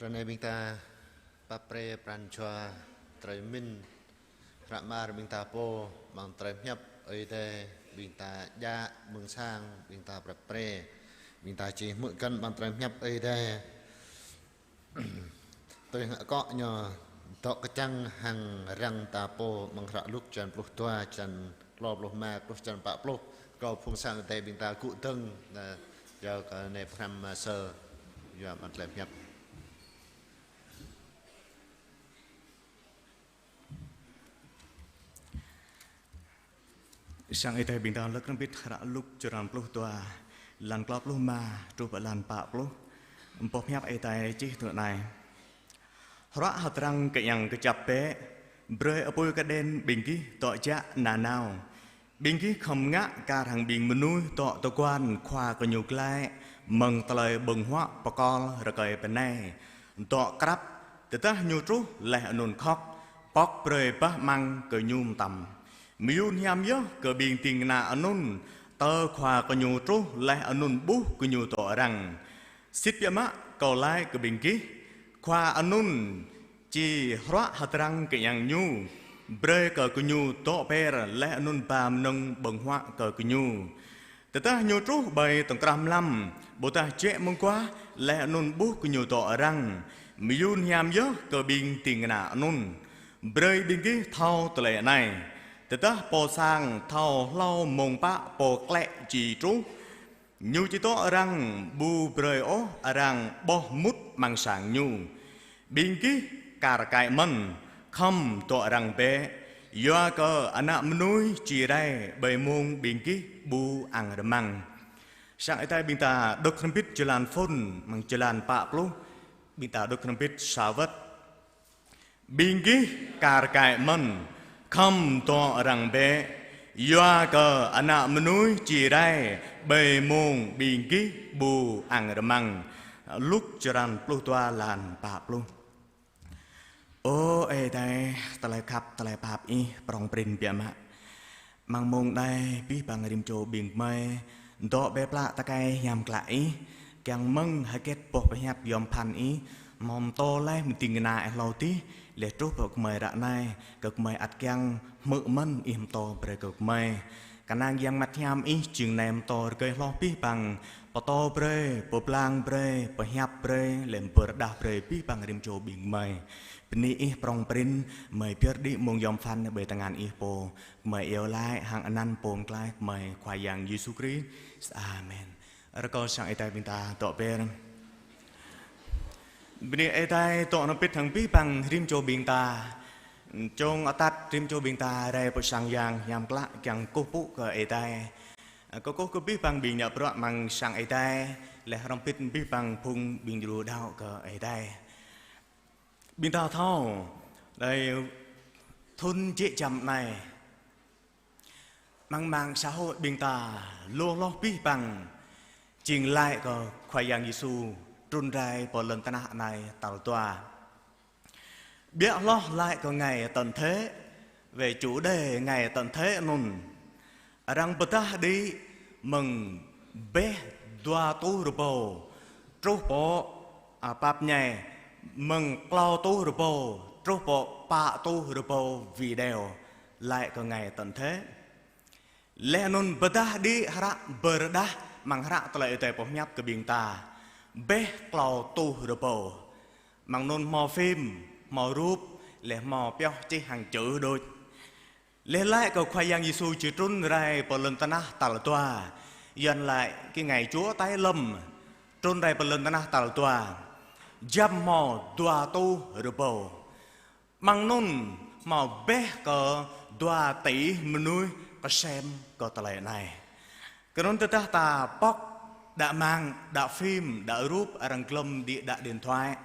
Ră anai ƀing ta pap pre pran jua tơlơi pơmĭn hră mơar ƀing ta pô amăng tơlơi pơhiăp Ơi Adai ƀing ta djă mơ̆ng sang ƀing ta pap pre. Ƀing ta či hmư̆ găn amăng tơlơi pơhiăp Ơi Adai. Tui hăng akŏ ñu dŏ kơčăng hăng răng ta pô amăng hră Luk črăn pluh dua, črăn klâo pluh rơma truh črăn pă pluh. Kâo phung sang Ơi Adai ƀing ta gŭ dơ̆ng, ta yua kơ anai pơhrăm mơsơ, yua amăng tơlơi pơhiăp. Sang Ơi Adai ƀing ta lơ̆k hrŏm hơbĭt hră Luk črăn pluh dua, lan klâo pluh rơma truh pơ lan pă pluh. Boh pơhiăp Ơi Adai čih tui anai: Hruă hơdrăng kơiăng kơjăp bĕ, brơi apui kơđen ƀing gih dŏ djă nanao. Ƀing gih khŏm ngă kar hăng ƀing mơnuih dŏ tơguan khua gơñu glaĭ mơ̆ng tơlơi ƀơ̆ng huă pơkol rơkơi bơnai, dŏ krăp, tơdah ñu truh laih anŭn khŏk, pŏk brơi bah amăng kơ ñu mơtam. Mơyŭn hiam yơh kơ ƀing ding kơna anŭn, tơ khua gơñu truh laih anŭn ƀuh gơñu dŏ arăng. Sĭt biă mă kâo laĭ kơ ƀing gih, khua anŭn či hruă hơdrăng kơiăng ñu, brơi kơ gơñu dŏ ber laih anŭn ba mơnơ̆ng ƀơ̆ng huă kơ gơñu. Tơdah ñu truh ƀơi tŏng krah mlam, ƀôdah jĕ mơguah laih anŭn ƀuh gơñu dŏ arăng, mơyŭn hiam yơh kơ ƀing ding kơna anŭn. Brơi ƀing gih thâo tơlơi anai: tơdah pô sang thâo hlâo mông pă pô klĕ či truh, ñu či dŏ arăng ƀu brơi ôh arăng ƀôh mŭt amăng sang ñu. Ƀing gih kar kaĭ mơ̆n, khŏm dŏ arăng bĕ, yua kơ Ană Mơnuih či rai ƀơi mông ƀing gih ƀu ăng rơmăng. Sang Ơi Adai ƀing ta đŏk hrŏm hơbĭt jơlan phŭn amăng jơlan pă pluh, ƀing ta đŏk hrŏm hơbĭt sa wơ̆t. Ƀing gih kar kaĭ mơ̆n, khŏm dŏ arăng bĕ, yua kơ Ană Mơnuih či rai ƀơi mông ƀing gih ƀu ăng rơmăng. Luk črăn pluh dua lan pă pluh. Ơ Ơi Adai, tơlơi khăp, tơlơi pap Ih prŏng prin biă mă. Amăng mông anai, abih bang rĭm čô ƀing gơmơi dŏ ƀơi plă tơkai hiam klă Ih, kiăng mơ̆ng hơget boh pơhiăp yom pơphan Ih, hmâo pơtô laih mơ̆ng ding kơna Ih hlâo adih, laih truh pơ gơmơi ră anai, kơ gơmơi ăt kiăng hmư̆ mơ̆n Ih pơtô brơi kơ gơmơi. Kơnang Yang Bơngăt Hiam Ih jing nai pơtô rơgơi hloh abih bang, pơtô brơi, pơblang brơi, pơhiăp brơi, laih pơrơđah brơi abih bang rĭm čô ƀing gơmơi. Bơni Ih prŏng prin, gơmơi pơyơr đĭ mông yom pơphan ƀơi tơngan Ih pô. Gơmơi iâu laĭ hăng anăn Pô Pơklaih gơmơi Khua Yang Yêsu Krist. Amen. Rơkâo sang Ơi Adai ƀing ta dŏ ber. Bơni Ơi Adai dŏ hrŏm hơbĭt hăng abih bang rĭm čô ƀing ta. Čong atăt rĭm čô ƀing ta rai pơ sang Yang hiam klă kiăng kơkuh pơpŭ kơ Ơi Adai. Kơkuh kơ abih bang ƀing ngă bruă amăng sang Ơi Adai, laih hrŏm hơbĭt abih bang phung ƀing djru đaŏ kơ Ơi Adai. Ƀing ta thâo, đơi thŭn jĕ jăm anai, amăng mạng xã hội ƀing ta lu hloh abih bang jing laĭ kơ Khua Yang Yêsu trŭn rai pơ lŏn tơnah anai tal dua. Biă hloh laĭ kơ ngày tận thế, về chủ đề ngày tận thế anŭn. Arăng pơdah đĭ mơ̆ng ƀĕ dua rơtuh rơbâo truh pơ, a, pap ñai, mơ̆ng klâo rơtuh rơbâo truh pơ pă rơtuh rơbâo video laĭ kơ ngày tận thế. Laih anŭn pơdah đĭ hră pơrơđah amăng hră tơlơi Ơi Adai pơhiăp kơ ƀing ta ƀĕ klâo rơtuh rơbâo. Amăng anŭn hmâo phim, hmâo rup, laih hmâo pioh čih hăng čư̆ đôč. Laih laĭ kơ Khua Yang Yêsu či trŭn rai pơ lŏn tơnah tal dua. Yuan laĭ cái ngày Chúa tái lâm, trŭn rai pơ lŏn tơnah tal dua. Jăm hmâo dua rơtuh rơbâo. Amăng anŭn hmâo ƀĕ kơ dua tỉ mơnuih kơsem kơ tơlơi anai. Kơ anŭn tơdah ta pŏk đă mạng, đă phim, đă rup arăng glŏm đĭ đă điện thoại,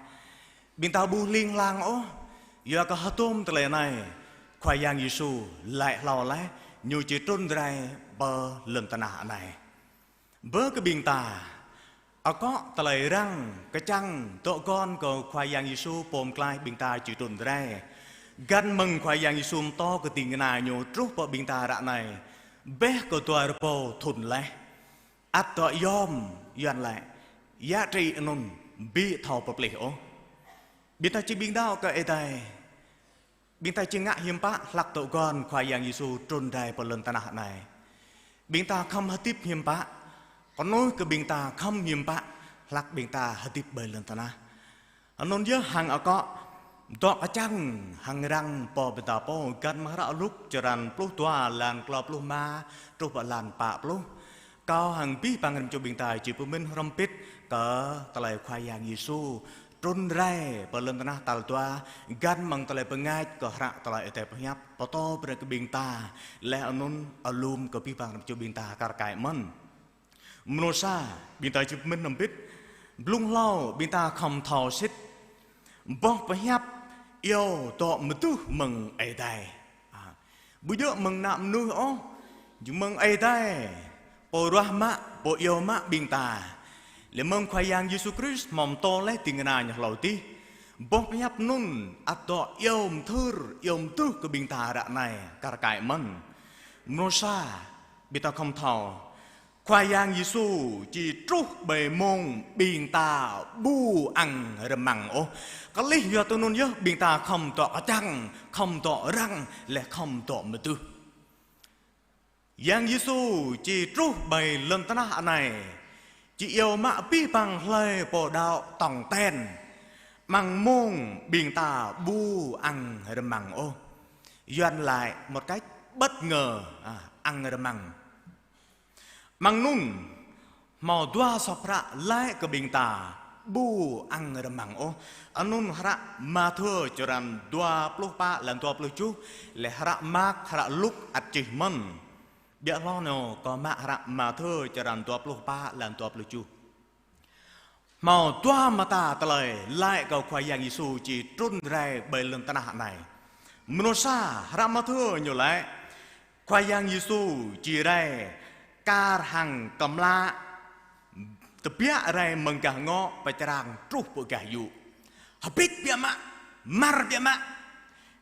ƀing ta ƀu hling hlang ôh, yua kơ hơdôm tơlơi anai Khua Yang Yêsu laĭ hlâo laih, ñu či trŭn rai pơ lŏn tơnah anai. Bơ kơ ƀing ta, akŏ tơlơi răng kơčăng dŏ găn kơ Khua Yang Yêsu Pô Pơklaih ƀing ta či trŭn rai. Găn mơ̆ng Khua Yang Yêsu pơtô kơ ding kơna ñu truh pơ ƀing ta ră anai, ƀĕ kơ dua rơbâo thŭn laih. Ăt dŏ yom, Yuan laĭ, giá trị anŭn ƀu thâo pơplih ôh. Ƀing ta či ƀing đaŏ kơ Ơi Adai. Ƀing ta či ngă hiư̆m pă hlăk tŏ găn Khua Yang Yêsu trŭn rai pơ lŏn tơnah anai. Ƀing ta khŏm hơdip hiư̆m pă, kơnuih kơ ƀing ta khŏm hiư̆m pă hlăk ƀing ta hơdip ƀơi lŏn tơnah. Anŭn yơh hăng akŏ dŏ kơčăng hăng răng pô ƀing ta pô, găn mơ̆ng hră Luk črăn pluh dua, lan klâo pluh rơma truh pơ lan pă pluh. Kâo hăng abih bang rĭm čô ƀing ta či pơmĭn hrŏm hơbĭt kơ tơlơi Khua Yang Yêsu trŭn rai pơ lŏn tơnah tal dua, găn mơ̆ng tơlơi bơngač kơ hră tơlơi Ơi Adai pơhiăp, pơtô brơi kơ ƀing ta, laih anŭn alum kơ abih bang rĭm čô ƀing ta kar kaĭ mơ̆n. Mơnuih sa, ƀing ta či pơmĭn hrŏm hơbĭt, blung hlâo ƀing ta khŏm thâo sĭt, boh pơhiăp iâu dŏ mơtuh mơ̆ng Ơi Adai. A, ƀu djơ̆ mơ̆ng ană mơnuih ôh, jing mơ̆ng Ơi Adai, pô ruah mă, pô iâu mă ƀing ta. Laih mơ̆ng Khua Yang Yêsu Krist hmâo pơtô laih ding kơna ñu hlâo adih. Boh pơhiăp anŭn ăt dŏ iâu mơthưr, iâu mơtuh kơ ƀing ta ră anai kar kaĭ mơ̆n. Mơnuih sa, ƀing ta khŏm thâo, Khua Yang Yêsu či truh ƀơi mông ƀing ta ƀu ăng rơmăng ôh. Kơlih yua tui anŭn yơh ƀing ta khŏm dŏ kơčăng, khŏm dŏ răng, laih khŏm dŏ mơtuh. Yang Yêsu či truh ƀơi lŏn tơnah anai, či iâu mă abih bang hlơi pô đaŏ tong ten, amăng mông ƀing ta ƀu ăng rơmăng ôh. Yuan laĭ một cách bất ngờ, a, ăng rơmăng. Amăng anŭn, hmâo dua sŏp hră laĭ kơ ƀing ta ƀu ăng rơmăng ôh. Anŭn hră Mathiơ črăn dua pluh pă lan dua pluh tơjuh, laih hră Mark, hră Luk ăt čih mơ̆n. Biă hlâo anai kâo mă hră Mathiơ črăn dua pluh pă lan dua pluh tơjuh. Hmâo dua mơta tơlơi laĭ kơ Khua Yang Yêsu či trŭn rai ƀơi lŏn tơnah anai. Mơnuih sa, hră Mathiơ ñu laĭ, Khua Yang Yêsu či rai kar hăng kơmlă tơbiă rai mơ̆ng gah ngŏ pơčrang truh pơ gah yŭ. Hơbĭt biă mă, mơmar biă mă.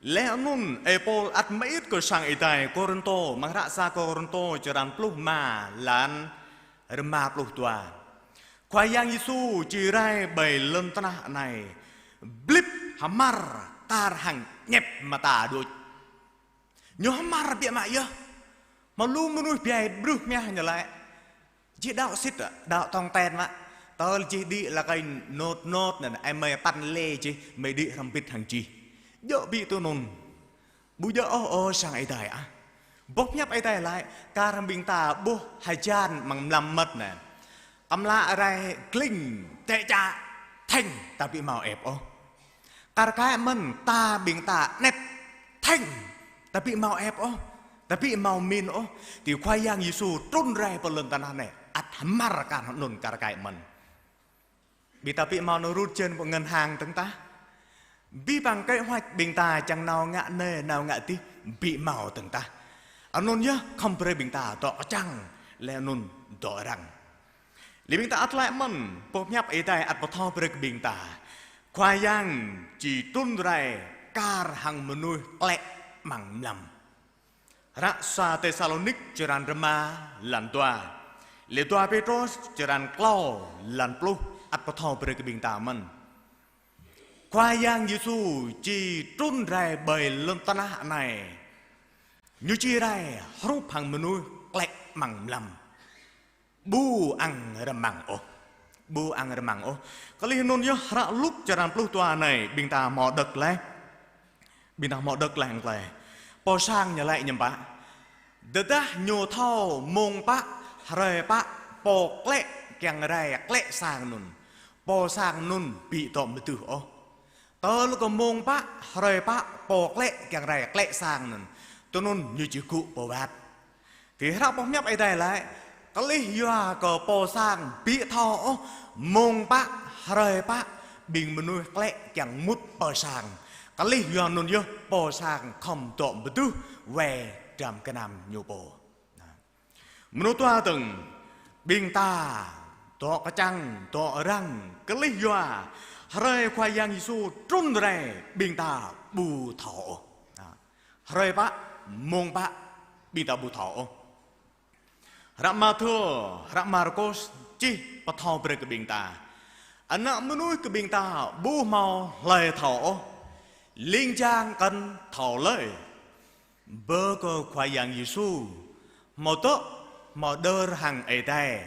Laih anŭn ơi Pôl ăt mơit kơ sang Ơi Adai Kôrintô, amăng hră sa Kôrintô črăn pluh rơma lan rơma pluh dua. Khua Yang Yêsu či rai ƀơi lŏn tơnah anai, blĭp hơmar kar hăng ñĕp mơta đôč. Ñu hơmar biă mă yơh. Hmâo lu mơnuih ƀai brưh mah ñu laĭ: Jih đaŏ sĭt, đaŏ tong ten mă. Tơl jih đĭ lăi kơ nôt nôt anŭn, ơi mơi păn lê jih, mơi đĭ hrŏm hơbĭt hăng jih. Djơ̆ ƀu tui anŭn. Ƀu djơ̆ ôh, ơ sang Ơi Adai ah. Boh pơhiăp Ơi Adai laĭ, kar hăng ƀing ta ƀuh hơjan amăng mlam mơmŏt anai. Kơmlă rai kling, tĕ čă, thĕng, ta ƀu hmâo ĕp ôh. Kar kaĭ mơ̆n ta ƀing ta anet, thĕng, ta ƀu hmâo ĕp ôh, ta ƀu hmâo min ôh. Tui Khua Yang Yêsu trŭn rai pơ lŏn tơnah anai, ăt hơmar kar hăng anŭn kar kaĭ mơ̆n. Ƀing ta ƀu hmâo nao rŭt jên pơ ngân hàng dơ̆ng tah. Abih bang kế hoạch ƀing ta čang nao ngă anai, nao ngă adih, ƀu hmâo dơ̆ng tah. Anŭn yơh khŏm brơi ƀing ta dŏ kơčăng, laih anŭn dŏ răng. Laih ƀing ta ăt laĭ mơ̆n, boh pơhiăp Ơi Adai ăt pơthâo brơi kơ ƀing ta. Khua Yang či trŭn rai kar hăng mơnuih klĕ amăng mlam. Hră sa Têsalônik črăn rơma lan dua. Laih dua Pêtrôs črăn klâo lan pluh ăt pơthâo brơi kơ ƀing ta mơ̆n. Khua Yang Yêsu či trŭn rai ƀơi lŏn tơnah anai. Ñu či rai hrup hăng mơnuih klĕ amăng mlam. Ƀu ăng rơmăng ôh. Ƀu ăng rơmăng ôh. Kơlih anŭn yơh hră Luk črăn pluh dua anai, ƀing ta hmâo đŏk laih. Ƀing ta hmâo đŏk laih hăng tơlơi. Pô sang ñu laĭ hiư̆m pă. Tơdah ñu thâo mông pă, hrơi pă, pô klĕ kiăng rai klĕ sang anŭn. Pô sang anŭn ƀu dŏ mơtuh ôh. Tơl kơ mông pă, hrơi pă, pô klĕ kiăng rai klĕ sang anŭn. Tui anŭn ñu či gŭ pơ wơ̆t. Tui hră boh pơhiăp Ơi Adai laĭ, kơlih yua kơ pô sang ƀu thâo ôh, mông pă, hrơi pă, ƀing mơnuih klĕ kiăng mŭt pơ sang. Kơlih yua anŭn yơh pô sang khŏm dŏ mơtuh wai dram gơnam ñu pô. Mơnuih dua dơ̆ng, ƀing ta dŏ kơčăng, dŏ răng, kơlih yua hrơi Khua Yang Yêsu trŭn rai ƀing ta ƀu thâo ôh. Hrơi pă, mông pă, ƀing ta ƀu thâo ôh. Hră Mathiơ, hră Markôs čih pơthâo brơi kơ ƀing ta. Ană mơnuih kơ ƀing ta ƀu hmâo hlơi thâo ôh, ling jang kăn thâo lơi. Bơ kơ Khua Yang Yêsu hmâo dŏ, hmâo đơr hăng Ơi Adai.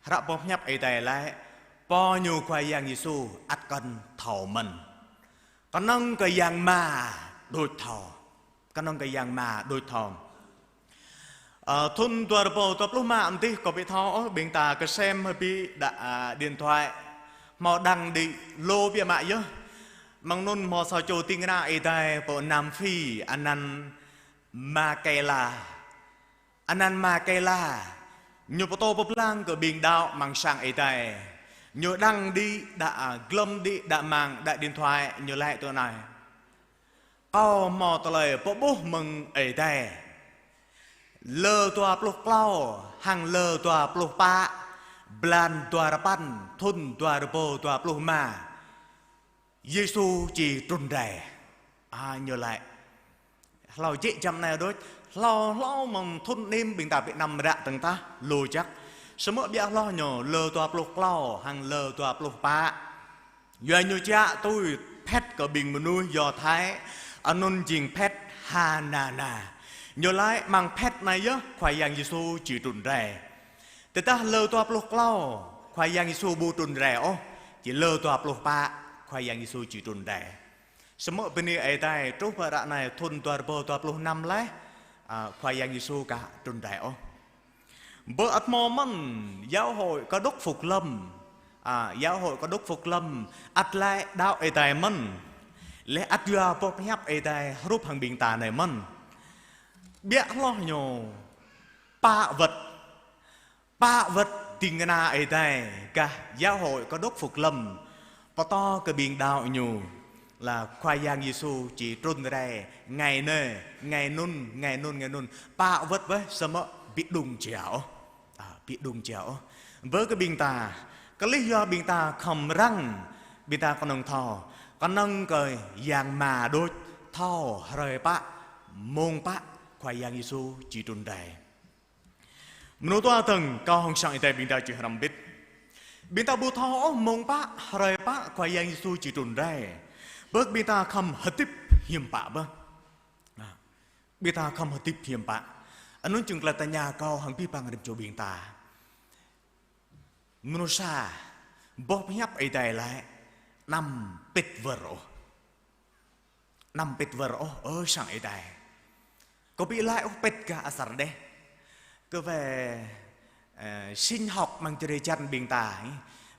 Hră boh hiăp Ơi Adai laĭ, pô ñu Khua Yang Yêsu ăt kăn thâo mơ̆n. Kơnơ̆ng kơ Yang Ama đôč thâo. Kơnơ̆ng kơ Yang Ama đôč thâo. Ơ, thŭn dua rơbâo dua pluh mă mơdih kâo ƀu thâo ôh, ƀing ta kơsem hơbĭ đa, a, điện thoại. Hmâo đăng đĭ lu biă mă yơh. Mơ̆ng anŭn hmâo sa čô ding kơna Ơi Adai pơ Nam Phi, anăn Makela. Anăn Makela. Ñu pơtô pơblang kơ ƀing đaŏ amăng sang Ơi Adai. Ñu đăng đĭ đa, a, glŏm đĭ đa mạng, đa điện thoại, ñu laĭ tui anai. Kâo hmâo tơlơi pơƀuh mơ̆ng Ơi Adai. Lơ dua pluh klâo, hăng lơ dua pluh pă, blan dua rơpăn, thŭn dua rơbâo dua pluh mă. Yêsu či trŭn rai. A, ñu laĭ. Hlâo jĕ jăm anai đôč, hlâo hlâo mơ̆ng thŭn anŭn ƀing ta ƀu năm ră tơ̆ng tah, lu jăk. Samơ̆ biă hloh ñu, lơ dua pluh klâo, hăng lơ dua pluh pă. Yua ñu čă tui phĕt kơ ƀing mơnuih Do Thái, anŭn jing phĕt Hanana. Ñu laĭ amăng phĕt anai yơh Khua Yang Yêsu či trŭn rai. Tơdah lơ dua pluh klâo, Khua Yang Yêsu ƀu trŭn rai ôh, či lơ dua pluh pă, Khua Yang Yêsu či trŭn rai. Samơ̆ bơni Ơi Adai, truh pơ ră anai thŭn dua rơbâo dua pluh năm laih, a, Khua Yang Yêsu ka trŭn rai ôh. Bơ ăt hmâo mơ̆n, giáo hội Cơ Đốc Phục Lâm, a, giáo hội Cơ Đốc Phục Lâm, ăt laĭ đaŏ Ơi Adai mơ̆n. Laih ăt yua boh hiăp Ơi Adai hrup hăng ƀing ta anai mơ̆n. Biă hloh ñu, pă wơ̆t. Pă wơ̆t ding kơna Ơi Adai gah giáo hội Cơ Đốc Phục Lâm pơtô kơ ƀing đaŏ ñu là Khua Yang Yêsu či trŭn rai ngày anai, ngày anŭn, ngày anŭn, ngày anŭn. Pă wơ̆t wơh samơ̆ ƀu đŭng jao ôh. A, ƀu đŭng jao ôh. Bơ kơ ƀing ta, kơlih yua ƀing ta khŏm răng, ƀing ta kơnơ̆ng thâo, kơnơ̆ng kơ Yang Ama đôč thâo hrơi pă, mông pă Khua Yang Yêsu či trŭn rai. Mơnŭ dua tơ̆ng kâo hăng sang Ơi Adai ƀing ta či hrăm bĭt. Ƀing ta ƀu thâo ôh mông pă, hrơi pă Khua Yang Yêsu či trŭn rai. Bơ kơ ƀing ta khŏm hơdip hiư̆m pă bơ. A, ƀing ta khŏm hơdip hiư̆m pă. Anŭn jing tơlơi tơña kâo hăng abih bang rĭm čô ƀing ta. Mơnuih sa, boh pơhiăp Ơi Adai laĭ, anăm pĭt wơr ôh. Anăm pĭt wơr ôh, ơ sang Ơi Adai. Kâo ƀu laĭ ôh pĭt gah asar đeh. Kơ wai, ơ, sinh học amăng čơđai čan ƀing ta,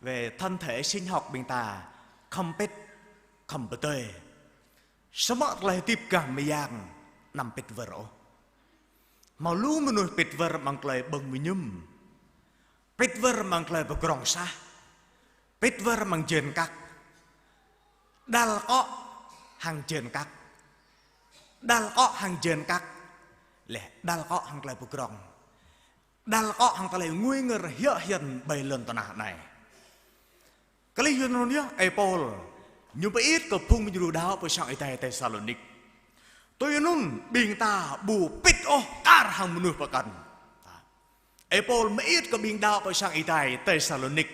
wai thân thể sinh học ƀing ta, khŏm pĭt, khŏm pơdơi. Samơ̆ tơlơi hơdip gah mơyang, anăm pĭt wơr ôh. Hmâo lu mơnuih pĭt wơr amăng tơlơi ƀơ̆ng mơñum. Pĭt wơr amăng tơlơi pơdrŏng sah. Pĭt wơr amăng jên kăk. Đăl akŏ hăng jên kăk. Đăl akŏ hăng jên kăk. Laih đăl akŏ hăng tơlơi pơdrŏng. Đăl akŏ hăng tơlơi ngui ngơr hiơ̆ hiơ̆n ƀơi lŏn tơnah anai. Kơlih yua anŭn yơh, ơi Pôl ñu pơit kơ phung djru đaŏ pơ sang Ơi Adai Têsalônik. Tui anŭn ƀing ta ƀu pĭt ôh kar hăng mơnuih pơkŏn. Ơi Pôl mơit kơ ƀing đaŏ pơ sang Ơi Adai Têsalônik.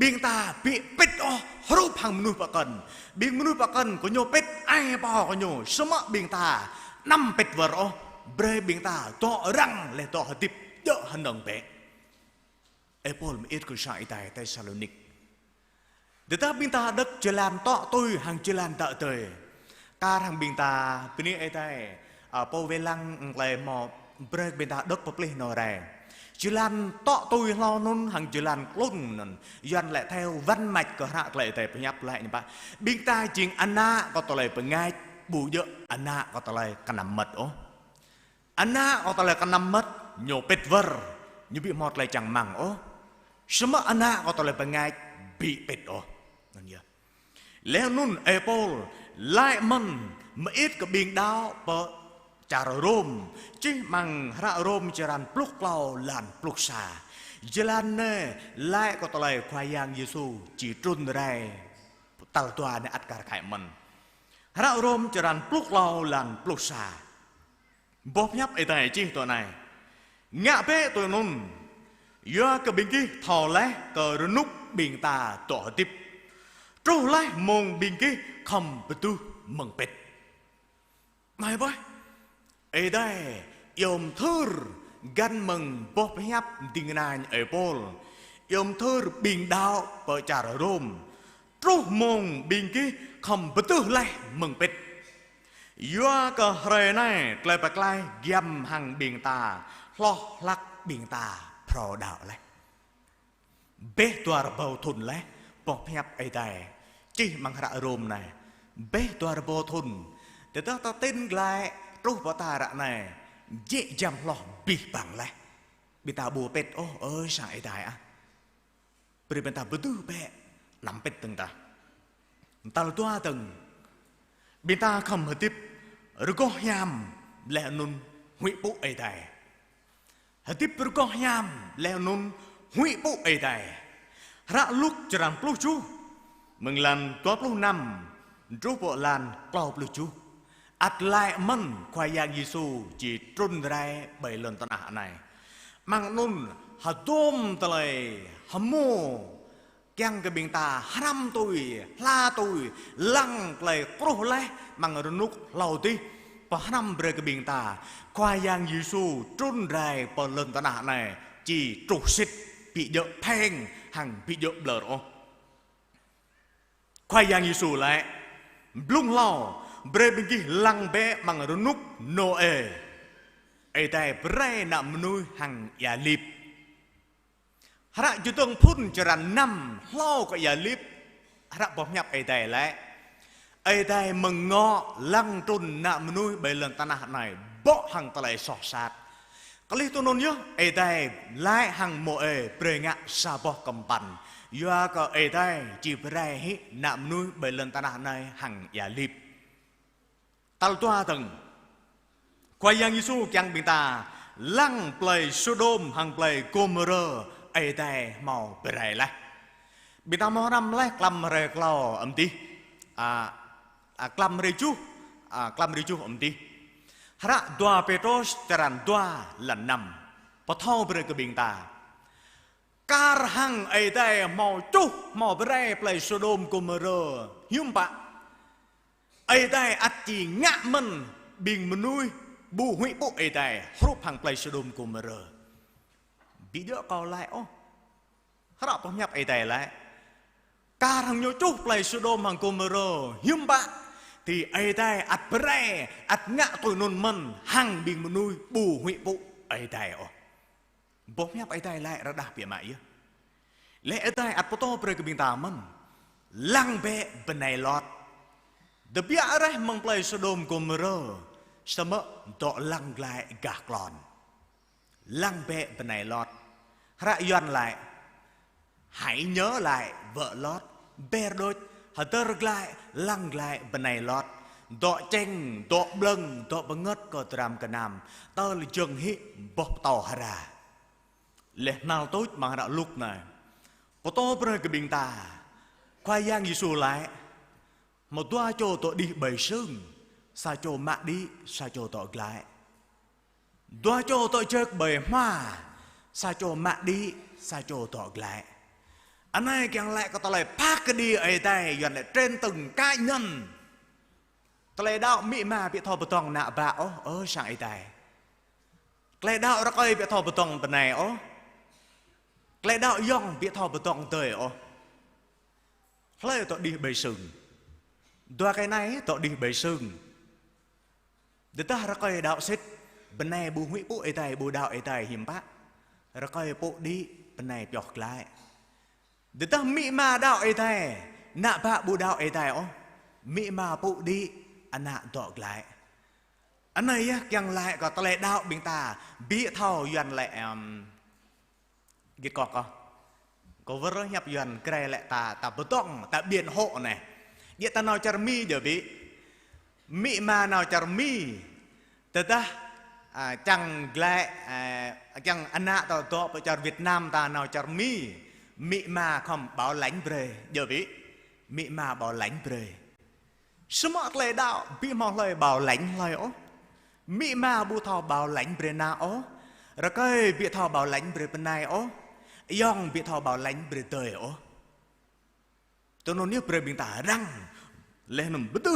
Ƀing ta ƀu pĭt ôh hrup hăng mơnuih pơkŏn. Ƀing mơnuih pơkŏn kơ ñu pĭt ai pô kơ ñu. Samơ̆ ƀing ta anăm pĭt wơr ôh. Brơi ƀing ta dŏ răng laih dŏ hơdip djơ̆ hơnơ̆ng bĕ. Ơi Pôl mơit kơ sang Ơi Adai Têsalônik. Tơdah ƀing ta đŏk jơlan tŏ tui hăng jơlan đăo tơi. Kar hăng ƀing ta bơni Ơi Adai, a, pô wai lăng tơlơi hmâo brơi ƀing ta đŏk pơplih nao rai. Jơlan tŏ tui hlâo anŭn hăng jơlan klŭn anŭn. Yuan laĭ theo văn mạch kơ hră tơlơi Ơi Adai pơhiăp laĭ ñu pă. Ƀing ta jing ană kơ tơlơi bơngač, ƀu djơ̆ ană kơ tơlơi kơnăm mơmŏt ôh. Ană kơ tơlơi kơnăm mơmŏt, ñu pĭt wơr, ñu ƀu hmâo tơlơi čang rơmang ôh. Samơ̆ ană kơ tơlơi bơngač, ƀu pĭt ôh. Anŭn yơh. Laih anŭn ơi Pôl, laĭ mơ̆n, mơit kơ ƀing đaŏ pơ čar Rôm, čih amăng hră Rôm črăn pluh klâo lan pluh sa. Jơlan anai, laĭ kơ tơlơi Khua Yang Yêsu, či trŭn rai, tal dua anai ăt kar kaĭ mơ̆n. Hră Rôm črăn pluh klâo lan pluh sa. Boh hiăp Ơi Adai čih tui anai. Ngă bĕ tui anŭn. Yua kơ ƀing gih thâo laih kơ rơnŭk ƀing ta dŏ hơdip. Truh laih mông ƀing gih khŏm pơdưh mơ̆ng pĭt. Anai bơih, Ơi Adai iâu mơthưr găn mơ̆ng boh pơhiăp ding kơna Ơi Pôl, iâu mơthưr ƀing đaŏ pơ čar Rôm. Truh mông ƀing gih khŏm pơdưh laih mơ̆ng pĭt. Yua kơ hrơi anai tơlơi pơklaih giăm hăng ƀing ta, hloh hlăk ƀing ta phrâo đaŏ laih. Bĕ dua rơbâo thŭn laih, boh pơhiăp Ơi Adai čih amăng hră Rôm anai. Bĕ dua rơbâo thŭn. Tơdah ta tin glaĭ truh pơ ta ră anai, jĕ giăm hloh abih bang laih. Ƀing ta ƀu pĭt ôh, ơ sang Ơi Adai ah. Brơi ƀing ta pơdưh bĕ, anăm pĭt dơ̆ng tah. Tal dua dơ̆ng, ƀing ta khŏm hơdip rơgoh hiam laih anŭn huĭ pŭ Ơi Adai. Hơdip rơgoh hiam laih anŭn huĭ pŭ Ơi Adai. Hră Luk črăn pluh tơjuh, mơ̆ng lan dua pluh năm truh pơ lan klâo pluh tơjuh. Ăt laĭ mơ̆n Khua Yang Yêsu či trŭn rai ƀơi lŏn tơnah anai. Amăng anŭn hơdôm tơlơi hơmô kiăng kơ ƀing ta hrăm tui, hla tui, lăng tơlơi truh laih amăng rơnŭk hlâo adih, pơhrăm brơi kơ ƀing ta. Khua Yang Yêsu trŭn rai pơ lŏn tơnah anai či truh sĭt, ƀu djơ̆ pheng hăng ƀu djơ̆ ƀlơr ôh. Khua Yang Yêsu laĭ: Blung hlâo, brơi ƀing gih lăng bĕ amăng rơnŭk Nôê. Ơi Adai pơrai ană mơnuih hăng ia lip. Hră Čơdơ̆ng Phŭn črăn năm hlâo kơ ia lip, hră boh pơhiăp Ơi Adai laĭ: Ơi Adai mơ̆ng ngŏ lăng trŭn ană mơnuih ƀơi lŏn tơnah anai bŏ hăng tơlơi soh sat. Kơlih tui anŭn yơh, Ơi Adai laĭ hăng Môê brơi ngă sa boh kơmpăn. Yua kơ Ơi Adai či pơrai hĭ ană mơnuih ƀơi lŏn tơnah anai hăng ia lip. Tal dua dơ̆ng, Khua Yang Yêsu kiăng ƀing ta lăng plơi Sôđôm hăng plơi Gômôrơ Ơi Adai hmâo pơrai laih. Ƀing ta hmâo hrăm laih klăm hrơi klâo amăng adih. A, a, klăm hrơi tơjuh, a, klăm hrơi tơjuh amăng adih. Hră dua Pêtrôs črăn dua lan năm pơthâo brơi kơ ƀing ta. Kar hăng Ơi Adai hmâo čuh, hmâo pơrai plơi Sôđôm Gômôrơ hiư̆m pă, Ơi Adai ăt či ngă mơ̆n ƀing mơnuih ƀu huĭ pŭ Ơi Adai hrup hăng plơi Sôđôm Gômôrơ. Ƀu djơ̆ kâo laĭ ôh. Hră pơhiăp Ơi Adai laĭ. Kar hăng ñu čuh plơi Sôđôm hăng Gômôrơ hiư̆m pă, thì Ơi Adai ăt pơrai, ăt ngă tui anŭn mơ̆n hăng ƀing mơnuih ƀu huĭ pŭ Ơi Adai ôh. Boh pơhiăp Ơi Adai laĭ rơđah biă mă yơh. Laih Ơi Adai ăt pơtô brơi kơ ƀing ta mơ̆n. Lăng bĕ bơnai Lot. Tơbiă rai mơ̆ng plơi Sôđôm Gômôrơ, samơ̆ dŏ lăng glaĭ gah klon. Lăng bĕ bơnai Lot. Hră Yuan laĭ: Hãy nhớ lại vợ Lot. Ber đôč, hơdơr glaĭ, lăng glaĭ bơnai Lot. Dŏ čeng, dŏ ƀlơ̆ng, dŏ pơngơ̆t kơ dram gơnam, tơl jơ̆ng hĭ boh pơtâo hra. Laih hnal tuč amăng hră Luk anai pơtô brơi kơ ƀing ta, Khua Yang Yêsu laĭ: Hmâo dua čô dŏ đih ƀơi sưng, sa čô mă đĭ, sa čô dŏ glaĭ. Dua čô dŏ jơk ƀơi hmua, sa čô mă đĭ, sa čô dŏ glaĭ. Anai kiăng laĭ kơ tơlơi pha kơđi Ơi Adai, Yuan laĭ trên từng cá nhân. Tơlơi đaŏ amĭ ama ƀu thâo pơdơ̆ng ană bă ôh, ơ sang Ơi Adai. Tơlơi đaŏ rơkơi ƀu thâo pơdơ̆ng bơnai ôh. Tơlơi đaŏ ayŏng ƀu thâo pơdơ̆ng adơi ôh. Hlơi dŏ đih ƀơi sưng? Dua kơ anai dŏ đih ƀơi sưng. Tơdah rơkơi đaŏ sĭt, bơnai ƀu huĭ pŭ Ơi Adai, ƀu đaŏ Ơi Adai hiư̆m pă. Rơkơi pŭ đĭ, bơnai pioh glaĭ. Tơdah amĭ ama đaŏ Ơi Adai, ană bă ƀu đaŏ Ơi Adai ôh. Amĭ ama pŭ đĭ, ană dŏ glaĭ. Anai yơh kiăng laĭ kơ tơlơi đaŏ ƀing ta, ƀu thâo Yuan laĭ, em, git kŏk ôh. Kâo wơr hiăp Yuan Grai laĭ ta, ta pơdơ̆ng, ta biện hộ anai. Yua ta nao čar Mi djơ̆ ƀĭ. Amĭ ama nao čar Mi. Tơdah, a, čang glaĭ, a, čang ană ta dŏ pơ čar Việt Nam ta nao čar Mi. Amĭ ama khŏm bảo lãnh brơi djơ̆ ƀĭ. Amĭ ama bảo lãnh brơi. Samơ̆ tơlơi đaŏ ƀu hmâo hlơi bảo lãnh hlơi ôh. Amĭ ama ƀu thâo bảo lãnh brơi ană ôh. Rơkơi ƀu thâo bảo lãnh brơi bơnai ôh. Ayŏng ƀu thâo ƀâo lĕ brơi tơi ôh. Tui anŭn yơh brơi ƀing ta răng. Laih anŭn pơtŭ,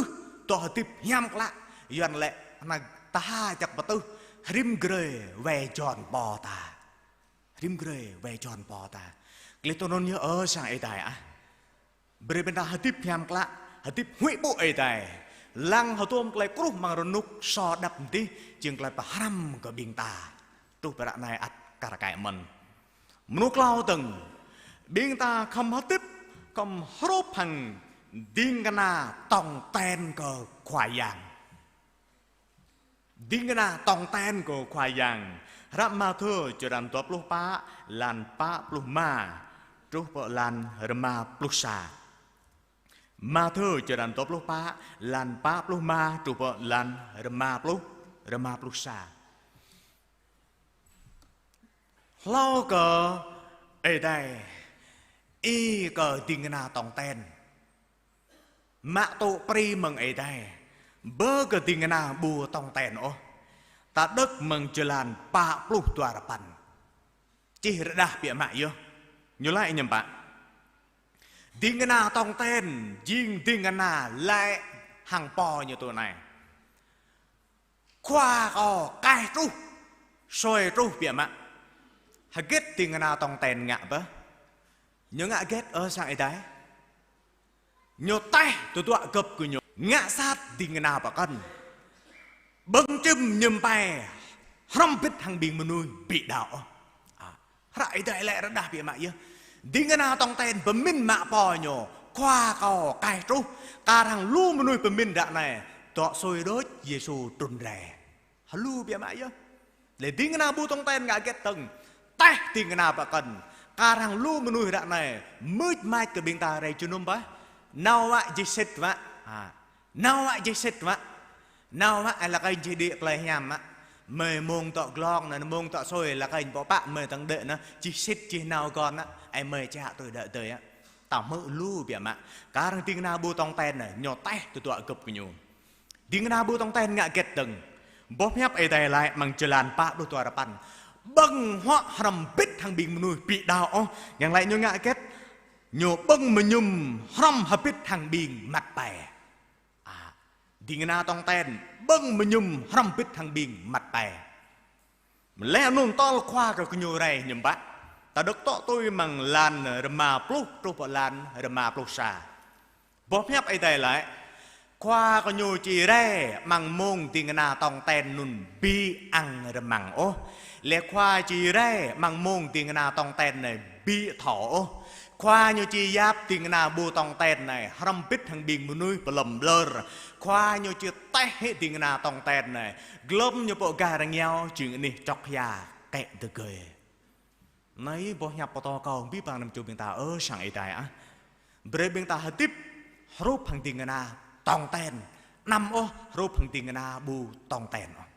tơl hơdip hiam klă. Yuan lĕ anai ta ha čăk pơtŭ. Rĭm grơi wai Jôn pô ta. Rĭm grơi wai Jôn pô ta. Klih tui anŭn yơh ơ sang Ơi Adai ah. Brơi ƀing ta hơdip hiam klă, hơdip huĭ pơpŭ Ơi Adai. Lăng hơdôm tơlơi kruh amăng rơnŭk sô đăp mơdih, jing tơlơi pơhrăm kơ ƀing ta. Truh pơ ră anai ăt kar kaĭ mơ̆n. Mơnŭ klâo dơ̆ng, ƀing ta khŏm hơdip, khŏm hrup hăng ding kơna tong ten kơ Khua Yang. Ding kơna tong ten kơ Khua Yang. Hră Mathiơ črăn dua pluh pă, lan pă pluh rơma, truh pơ lan rơma pluh sa. Mathiơ črăn dua pluh pă, lan pă pluh rơma, truh pơ lan rơma pluh, rơma pluh sa. Hlâo kơ Ơi Adai, ih kơ ding kơna tong ten. Mă tŭ pri mơ̆ng Ơi Adai. Bơ kơ ding kơna ƀu tong ten ôh. Ta đŏk mơ̆ng jơlan pă pluh dua rơpăn. Čih rơđah biă mă yơh. Ñu laĭ hiư̆m pă. Ding kơna tong ten, jing ding kơna laĭ hăng pô ñu tui anai. Khua kâo kaih truh, sui truh biă mă. Hơget ding kơna tong ten ngă bơ. Ñu ngă hơget ơ sang Ơi Adai. Ñu taih tơdruă gơ̆p gơñu. Ngă sat ding kơna pơkŏn. Ƀơ̆ng čim ñŭm pai. Hrŏm hơbĭt hăng ƀing mơnuih ƀu đaŏ ôh. A, hră Ơi Adai laĭ rơđah biă mă yơh. Ding kơna tong ten pơmĭn mă pô ñu. Khua kâo kaih truh. Kar hăng lu mơnuih pơmĭn ră anai. Dŏ sui đôč Yêsu trŭn rai. Hơlu biă mă yơh. Lĕ ding kơna ƀu tong ten ngă hơget dơ̆ng. Taih ding kơna pơkŏn. Kar hăng lu mơnuih ră anai. Mưč mač kơ ƀing ta rai jơnum bah. Nao wă jih sĭt wă. Ha. Nao wă jih sĭt wă. Nao wă ai lăk ai jih đĭ plei hiam wă. Mơi mông tŏ glông anŭn mông tŏ sui lăk ai pơpă mơi tơ̆ng đĕ anŭn. Jih sĭt jih nao gơ̆n wă. Ai mơi čă tui đĕ tui wă. Ta hmư̆ lu biă mă. Kar hăng ding kơna ƀu tong ten anŭn. Ñu taih tơdruă gơ̆p gơñu. Ding kơna ƀu tong ten ngă hơget dơ̆ng. Boh hiăp Ơi Adai laĭ amăng jơlan pă pluh dua rơpăn. Ƀơ̆ng huă hrŏm hơbĭt hăng ƀing mơnuih ƀu đaŏ ôh. Yang laĭ ñu ngă hơget. Ñu ƀơ̆ng mơñum hrŏm hơbĭt hăng ƀing măt pai. A, ding kơna tong ten ƀơ̆ng mơñum hrŏm hơbĭt hăng ƀing măt pai. Mơ̆ laih anŭn tơl Khua kơ gơñu rai hiư̆m pă. Ta đŏk tŏ tui amăng lan rơma pluh truh pơ lan rơma pluh sa. Boh hiăp Ơi Adai laĭ. Khua gơñu či rai amăng mông ding kơna tong ten anŭn ƀu ang rơmang ôh. Lĕ Khua či rai amăng mông ding kơna tong ten anai ƀu thâo ôh. Khua ñu či yap ding kơna ƀu tong ten anai, hrŏm hơbĭt hăng ƀing mơnuih pơlŏm ƀlơr. Khua ñu či taih hĭ ding kơna tong ten anai, glŏm ñu pơ gah rơngiao, jing anih čŏk hia kĕ tơgơi. Anai boh hiăp pơtô kơ ƀing pang anăm čô ƀing ta, ơ sang Ơi Adai ah. Brơi ƀing ta hơdip hrup hăng ding kơna tong ten. Anăm ôh hrup hăng ding kơna ƀu tong ten ôh.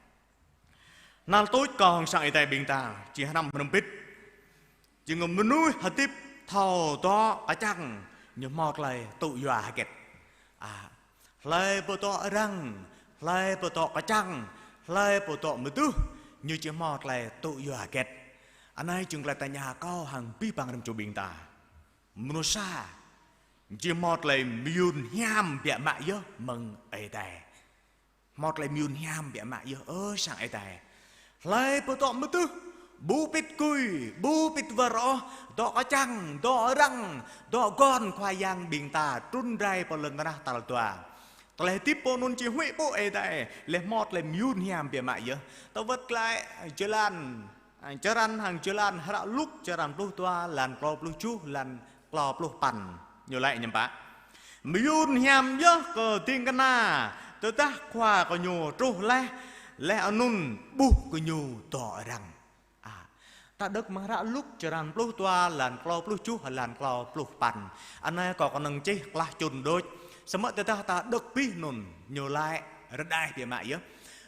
Hnal tuč kơ hăng sang Ơi Adai ƀing ta, či hrăm hrŏm hơbĭt. Jing mơnuih hơdip thâo dŏ kơčăng, ñu hmâo tơlơi tŭ yua hơget. A, hlơi pô dŏ arăng, hlơi pô dŏ kơčăng, hlơi pô dŏ mơtuh, ñu či hmâo tơlơi tŭ yua hơget. Anai jing tơlơi tơña kâo hăng ƀing pang anăm čô ƀing ta. Mơnuih sa, či hmâo tơlơi mơyun hiam biă mă yơh mơ̆ng Ơi Adai. Hmâo tơlơi mơyun hiam biă mă yơh, ơ sang Ơi Adai. Hlơi pô dŏ mơtuh, ƀu pĭt gui, ƀu pĭt wơr ôh, dŏ kơčăng, dŏ arăng, dŏ gơ̆n Khua Yang ƀing ta, trŭn rai pơ lŏn tơnah tal dua. Tơlơi hơdip pô anŭn či huĭ pơpŭ Ơi Adai, laih hmâo tơlơi mơyun hiam biă mă yơh. Ta wơ̆t glaĭ jơlan, a, črăn hăng jơlan hră Luk, črăn pluh dua, lan klâo pluh tơjuh, lan klâo pluh păn. Ñu laĭ hiư̆m pă. Mơyun hiam yơh kơ ding kơna, tơdah khua gơñu truh laih, laih anŭn ƀuh gơñu dŏ arăng. A, ta đŏk amăng hră Luk črăn pluh dua, lan klâo pluh tơjuh, lan klâo pluh păn. Anai kâo kơnơ̆ng čih klah čun đôč. Samơ̆ tơdah ta đŏk abih anŭn, ñu laĭ rơđah biă mă yơh.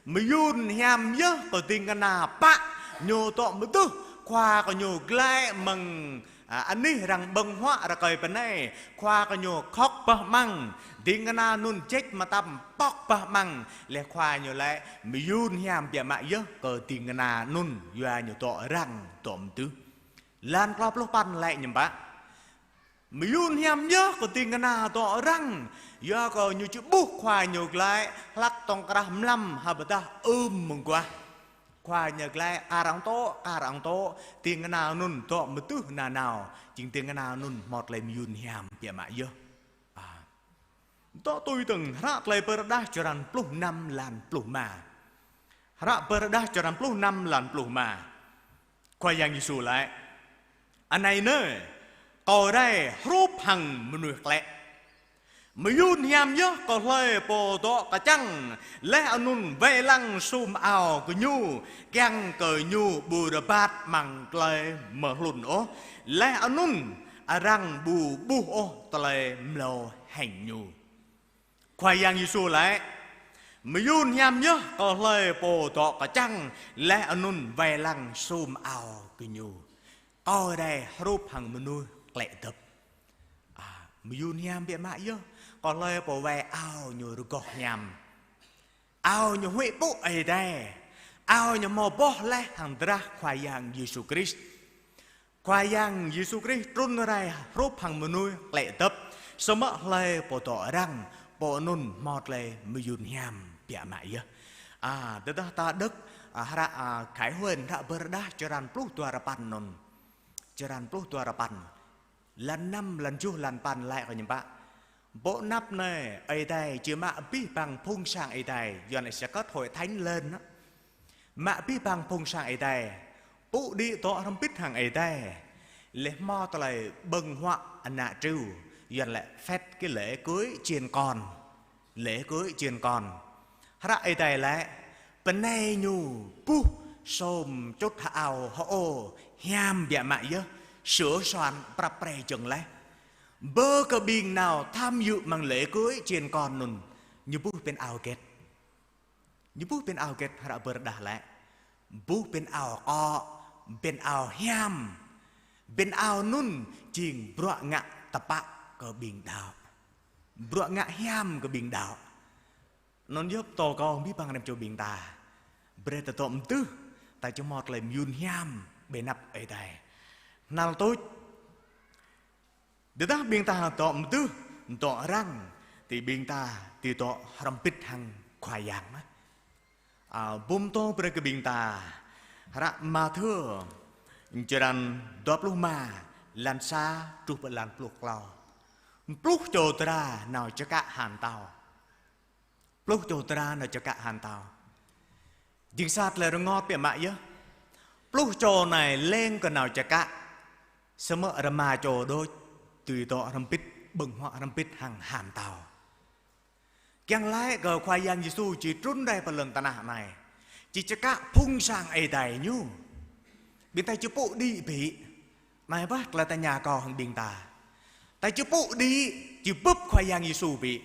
Mơyun hiam yơh kơ ding kơna pă ñu dŏ mơtuh, khua gơñu glaĭ mơ̆ng, a, anih arăng ƀơ̆ng huă rơkơi bơnai, khua gơñu khŏk bah amăng, ding kơna anŭn ječ mơtam pŏk bah amăng, laih khua ñu laĭ mơyun hiam biă mă yơh kơ ding kơna anŭn yua ñu dŏ arăng dŏ mơtuh. Lan klâo pluh păn laĭ hiư̆m pă: Mơyŭn hiam yơh kơ ding kơna dŏ răng, yua kơ ñu či ƀuh Khua ñu glaĭ hlăk tŏng krah mlam ha pơdah ưm mơguah. Khua ñu glaĭ kar ăng tŏ, kar ăng tŏ, ding kơna anŭn dŏ mơdưh nanao, jing ding kơna anŭn hmâo tơlơi mơyŭn hiam biă mă yơh. A. Dŏ tui tơ̆ng hră Tơlơi Pơrơđah črăn pluh năm lan pluh rơma. Hră Pơrơđah črăn pluh năm lan pluh rơma. Khua Yang Yêsu laĭ: Anai nơ, Kâo rai hrup hăng mơnuih klĕ. Mơyŭn hiam yơh kơ hlơi pô dŏ kơčăng, laih anŭn wai lăng sum ao kơ ñu, kiăng kơ ñu ƀu rơbat amăng tơlơi mơhlŭn ôh, laih anŭn arăng ƀu ƀuh ôh tơlơi mlâo hĕng ñu. Khua Yang Yêsu laĭ: Mơyŭn hiam yơh kơ hlơi pô dŏ kơčăng, laih anŭn wai lăng sum ao kơ ñu. Kâo rai hrup hăng mơnuih klĕ dŏp. A, mơyŭn hiam biă mă yơh kơ hlơi pô wai ao ñu rơgoh hiam. Ao ñu huĭ pŭ Ơi Adai. Ao ñu hmâo boh laih hăng drah Khua Yang Yêsu Krist. Khua Yang Yêsu Krist trŭn rai hrup hăng mơnuih klĕ dŏp, samơ̆ hlơi pô dŏ răng, pô anŭn hmâo tơlơi mơyŭn hiam biă mă yơh. A, tơdah ta đŏk, a, hră, a, Khải Huyền, hră Pơrơđah črăn pluh dua rơpăn anŭn. Črăn pluh dua rơpăn. Lan năm, lan tơjuh, lan păn laĭ kơ hiư̆m pă: Pô anăp anai, Ơi Adai či mă abih bang phung sang Ơi Adai, Yuan laĭ sẽ cất hội thánh lên á. Mă abih bang phung sang Ơi Adai pŭ đĭ dŏ hrŏm hơbĭt hăng Ơi Adai. Laih hmâo tơlơi ƀơ̆ng huă ană triu, Yuan laĭ fête, cái lễ cưới chiên con. Lễ cưới chiên con. Hră Ơi Adai laĭ: Bơnai ñu buh sôm čŭt hơao hơô hiam biă mă yơh, sửa soạn prăp pre jơ̆ng laih. Bơ kơ ƀing nao tham dự amăng lễ cưới chiên con anŭn, ñu buh ƀing ao hơget? Ñu buh ƀing ao hơget? Hră Pơrơđah laĭ: Buh ƀing ao kŏ, ƀing ao hiam. Ƀing ao anŭn jing bruă ngă tơpă kơ ƀing đaŏ. Bruă ngă hiam kơ ƀing đaŏ. Anŭn yơh pơtô kơ abih bang rĭm čô ƀing ta. Brơi ta dŏ mơdưh, ta či hmâo tơlơi mơyŭn hiam ƀơi anăp Ơi Adai. Hnal tuč, tơdah ƀing ta dŏ mơdưh, dŏ răng, tơ ƀing ta či dŏ hrŏm hơbĭt hăng Khua Yang mơ̆n. A, bum tô brơi kơ ƀing ta hră Mathiơ, črăn dua pluh rơma, lan sa truh pơ lan pluh klâo. Pluh čô dra nao čơkă han tâo. Pluh čô dra nao čơkă han tâo. Jing sa tơlơi rơngot biă mă yơh. Pluh čô anai leng kơ nao čơkă, samơ̆ rơma čô đôč dưi dŏ hrŏm hơbĭt, ƀơ̆ng huă hrŏm hơbĭt hăng han tâo. Kiăng laĭ kơ Khua Yang Yêsu či trŭn rai pơ lŏn tơnah anai, či čơkă phung sang Ơi Adai ñu. Ƀing ta či pŭ đĭ ƀĭ? Anai bah tơlơi tơña kâo hăng ƀing ta. Ta či pŭ đĭ, či bưp Khua Yang Yêsu ƀĭ?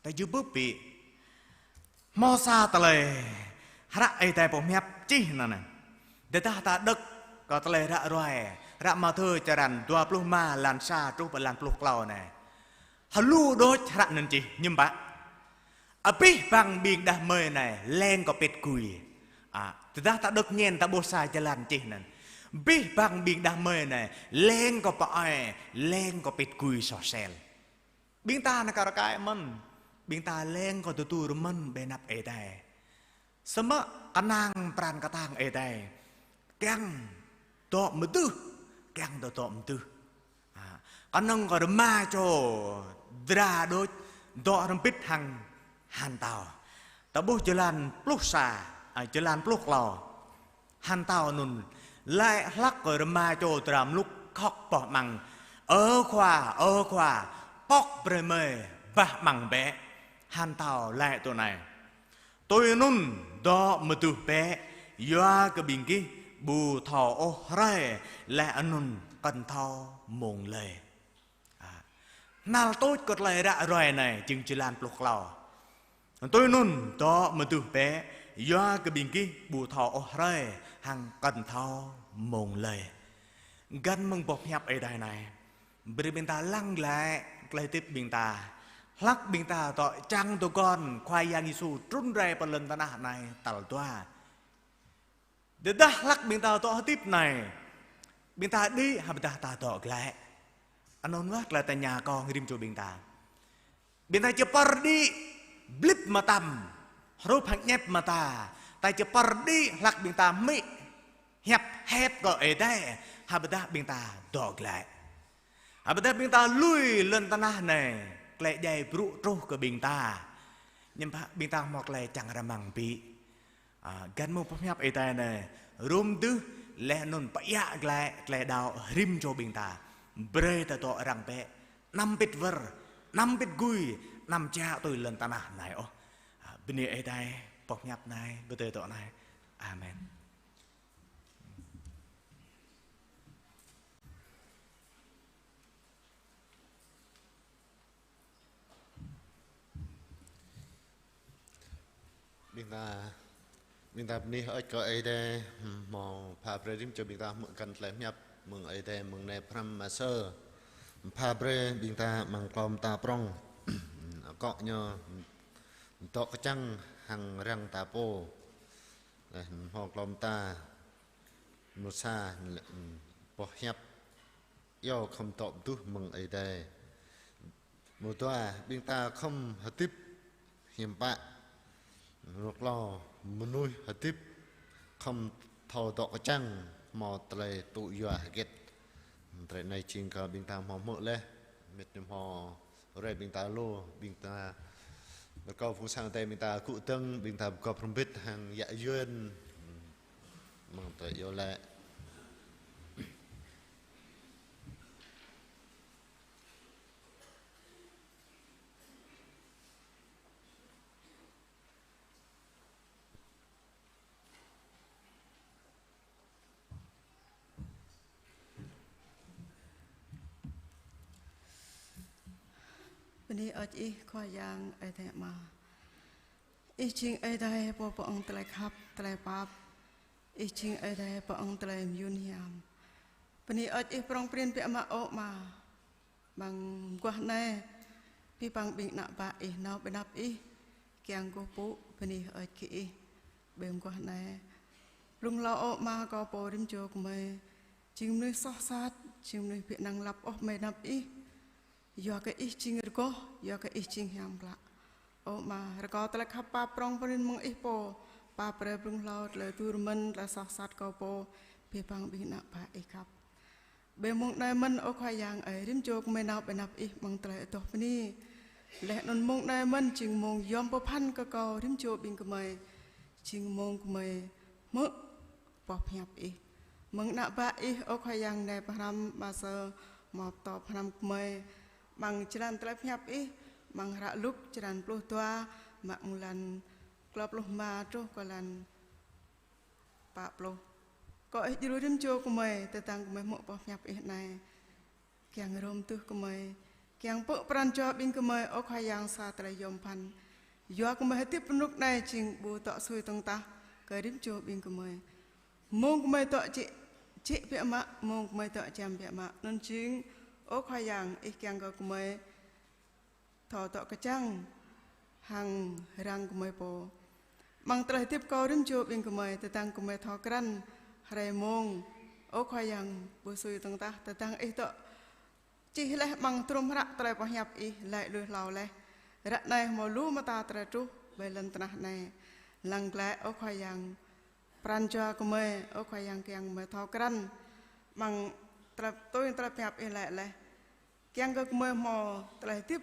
Ta či bưp ƀĭ? Hmâo sa tơlơi hră Ơi Adai pơhiăp čih anŭn nă. Tơdah ta đŏk kơ tơlơi ră ruai, hră Mathiơ črăn dua pluh rơma lan sa truh pơ lan pluh klâo anai. Hơlu đôč hră anŭn čih, hiư̆m pă? Abih bang ƀing đah kơmơi anai leng kơ pĭt gui. A, tơdah ta đŏk ñen ta ƀuh sa jơlan čih anŭn. Abih bang ƀing đah kơmơi anai leng kơ pơ-ai, leng kơ pĭt gui soh sel. Ƀing ta nao kar kaĭ mơ̆n, ƀing ta leng kơ tơdu rơmơ̆n ƀơi anăp Ơi Adai. Samơ̆ kơnang pran kơtang Ơi Adai, kiăng dŏ mơdưh, kiăng dŏ dŏ mơdưh. A, kơnơ̆ng kơ rơma čô dra đôč dŏ hrŏm hơbĭt hăng han tâo. Ta ƀuh jơlan pluh sa, a, jơlan pluh klâo. Han tâo anŭn laĭ hlăk kơ rơma čô dra mlŭk khŏk boh amăng: Ơ Khua, ơ Khua, pŏk brơi mơi bah amăng bĕ. Han tâo laĭ tui anai: Tui anŭn dŏ mơdưh bĕ, yua kơ ƀing gih ƀu thâo ôh hrơi laih anŭn kơnơ̆ng thâo mông lơi. A, hnal tuč kơ tơlơi ră ruai anai jing jơlan pluh klâo. Tui anŭn dŏ mơdưh bĕ, yua kơ ƀing gih ƀu thâo ôh hrơi hăng kơnơ̆ng thâo mông lơi. Găn mơ̆ng boh pơhiăp Ơi Adai anai, brơi ƀing ta lăng glaĭ tơlơi hơdip ƀing ta. Hlăk ƀing ta dŏ čang tơguan Khua Yang Yêsu trŭn rai pơ lŏn tơnah anai tal dua. Tơdah hlăk ƀing ta dŏ hơdip anai, Ƀing ta đĭ, hă ƀôdah ta dŏ glaĭ? Anŭn wơ̆t tơlơi tơña kơ rĭm čô ƀing ta. Ƀing ta či pơr đĭ, blĭp mơtam, hrup hăng ñĕp mơta. Ta či pơr đĭ hlăk ƀing ta hmư̆ hiăp hiăp kơ Ơi Adai, hă ƀôdah ƀing ta dŏ glaĭ? Hă ƀôdah ƀing ta lui lŏn tơnah anai, tơlơi djai brŭ truh kơ ƀing ta. Ñăm pă ƀing ta hmâo tơlơi čang rơmang ƀĭ. A, găn mơ̆ng boh hiăp Ơi Adai anai, hrŏm dưh laih anŭn pơiă glaĭ tơlơi đaŏ rĭm čô ƀing ta. Brơi ta dŏ răng bĕ, anăm pĭt wơr, anăm pĭt gui, anăm čă tui lŏn tơnah anai ôh. A, bơni Ơi Adai, boh hiăp anai, bơtơi dŏ anai. Amen. Ƀing ta, ƀing ta bơni hơơč kơ Ơi Adai, hmâo pha brơi rĭm čô ƀing ta hmư̆ găn tơlơi hiăp mơ̆ng Ơi Adai mơ̆ng anai pơhrăm mă sơ. Pha brơi ƀing ta amăng klâo mơta prŏng. Akŏ ñu dŏ kơčăng hăng răng ta pô. Laih hmâo klâo mơta, mơ̆ng sa, boh hiăp iâu khŏm dŏ pơduh mơ̆ng Ơi Adai. Mơ̆ng dua, ƀing ta khŏm hơdip hiam pă. Mơ̆ng klâo, mơnuih hơdip khŏm thâo dŏ kơčăng, hmâo tơlơi tŭ yua hơget. Tơlơi anai jing kơ ƀing ta hmâo hmư̆ laih, mĕt ñu hmâo rai ƀing ta lu, ƀing ta rơkâo phung sang Ơi Adai ƀing ta gŭ dơ̆ng, ƀing ta pơgop hrŏm hơbĭt hăng yă yuan. Mơ̆ng tơlơi iâu laĭ. Bơni hơơč Ih Khua Yang Ơi Adai Ama. Ih jing Ơi Adai pô pơ̆ng tơlơi khăp, tơlơi pap. Ih jing Ơi Adai pơ̆ng tơlơi mơyun hiam. Bơni hơơč Ih prŏng prin biă mă ơ Ama. Amăng mơguah anai, abih bang ƀing ană bă Ih nao ƀơi anăp Ih, kiăng kơ pŭ bơni hơơč kơ Ih. Ƀơi mơguah anai, blung hlâo ơ Ama kâo pô rĭm čô gơmơi, jing mơnuih soh sat, jing mơnuih ƀu năng lăp ôh ƀơi anăp Ih. Yua kơ Ih jing rơgoh, yua kơ Ih jing hiam klă. Ơ Ama, rơkâo tơlơi khăp pap prŏng prin mơ̆ng Ih pô, pap brơi blung hlâo tơlơi tŭ rơmơ̆n, tơlơi soh sat kâo pô, abih bang ƀing ană bă Ih khăp. Ƀơi mông anai mơ̆n, ơ Khua Yang ơi, rĭm čô gơmơi nao ƀơi anăp Ih amăng tơlơi adoh bơni. Laih anŭn mông anai mơ̆n jing mông yom pơphan kơ kâo rĭm čô ƀing gơmơi. Jing mông gơmơi hmư̆ boh pơhiăp Ih. Mơ̆ng ană bă Ih, ơ Khua Yang, anai pơhrăm mă sơ hmâo pơtô pơhrăm gơmơi amăng črăn tơlơi pơhiăp Ih, amăng hră Luk črăn pluh dua, mă mơ̆ng lan klâo pluh rơma truh kơ lan pă pluh. Akŏ Ih djru rĭm čô gơmơi, tơdang gơmơi hmư̆ boh pơhiăp Ih anai. Kiăng hrŏm tŭ gơmơi, kiăng pơ̆k pran jua ƀing gơmơi, ơ Khua Yang, sa tơlơi yom pơphan. Yua gơmơi hơdip rơnŭk anai jing ƀu dŏ sui tŏng tah kơ rĭm čô ƀing gơmơi. Mông gơmơi dŏ jĕ, jĕ biă mă, mông gơmơi dŏ giăm biă mă. Anŭn jing, ơ Khua Yang, Ih kiăng kơ gơmơi thâo dŏ kơčăng hăng răng gơmơi pô. Amăng tơlơi hơdip kâo rĭm čô ƀing gơmơi, tơdang gơmơi thâo krăn hrơi mông, ơ Khua Yang, ƀu sui tŏng tah, tơdang Ih dŏ čih laih amăng trŭm hră tơlơi pơhiăp Ih laĭ lui hlâo laih. Ră anai hmâo lu mơta tơlơi truh ƀơi lŏn tơnah anai. Lăng glaĭ, ơ Khua Yang, pran jua gơmơi, ơ Khua Yang, kiăng gơmơi thâo krăn amăng tơlơi, tui tơlơi pơhiăp Ih laĭ laih. Kiăng kơ gơmơi hmâo tơlơi hơdip,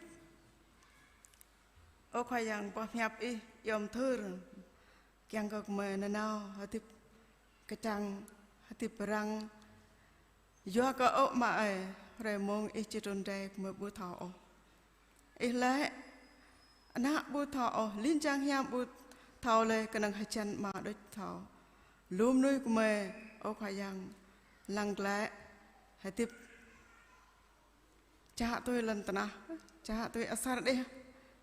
ơ Khua Yang, boh pơhiăp Ih yom thưr. Kiăng kơ gơmơi nanao hơdip kơčăng, hơdip răng. Yua kơ ơ Ama ơi, hrơi mông Ih či trŭn rai gơmơi ƀu thâo ôh. Ih laĭ, ană ƀu thâo ôh, ling jang hiam ƀu thâo lơi, kơnơ̆ng hơjăn Ama đôč thâo. Lu mơnuih gơmơi, ơ Khua Yang, lăng glaĭ hơdip čă tui lŏn tơnah, čă tui asar đeh,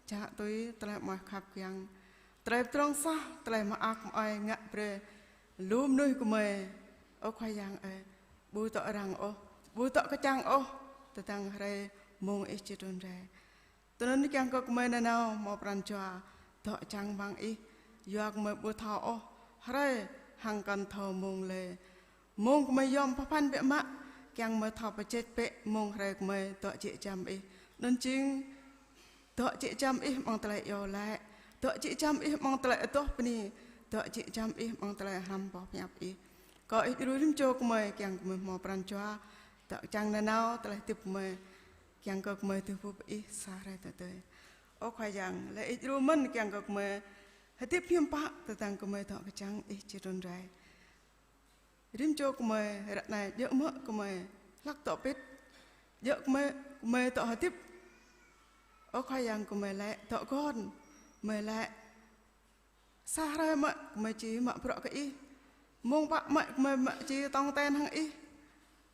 čă tui tơlơi mơak khăp kiăng, tơlơi pơdrŏng sah, tơlơi mơak mơai ngă brơi lu mơnuih gơmơi, ơ Khua Yang ơi, ƀu dŏ răng ôh, ƀu dŏ kơčăng ôh, tơdang hrơi mông Ih či trŭn rai. Tui anŭn kiăng kơ gơmơi nanao hmâo pran jua dŏ čang amăng Ih, yua gơmơi ƀu thâo ôh hrơi hăng kăn thâo mông lơi. Mông gơmơi yom pơphan biă mă, kiăng mơi thâo pơjĕt bĕ mông hrơi gơmơi dŏ jĕ jăm Ih. Anŭn jing dŏ jĕ jăm Ih amăng tơlơi iâu laĭ, dŏ jĕ jăm Ih amăng tơlơi adoh bơni, dŏ jĕ jăm Ih amăng tơlơi hrăm boh pơhiăp Ih. Kơ Ih djru rĭm čô gơmơi, kiăng gơmơi hmâo pran jua dŏ čang nanao tơlơi hơdip gơmơi, kiăng kơ gơmơi dưi bưp Ih sa hrơi tơdơi. Ơ Khua Yang, laih Ih djru mơ̆n kiăng kơ gơmơi hơdip hiư̆m pă, tơdang gơmơi dŏ kơčăng Ih či trŭn rai. Rĭm čô gơmơi ră anai djơ̆ mơ̆ gơmơi hlăk dŏ pĭt, djơ̆ gơmơi, gơmơi dŏ hơdip. Ơ Khua Yang, gơmơi laĭ dŏ gŏn, gơmơi laĭ sa hrơi mơ̆ gơmơi či mă bruă kơ Ih, mông pă mơ̆ gơmơi mă či tong ten hăng Ih.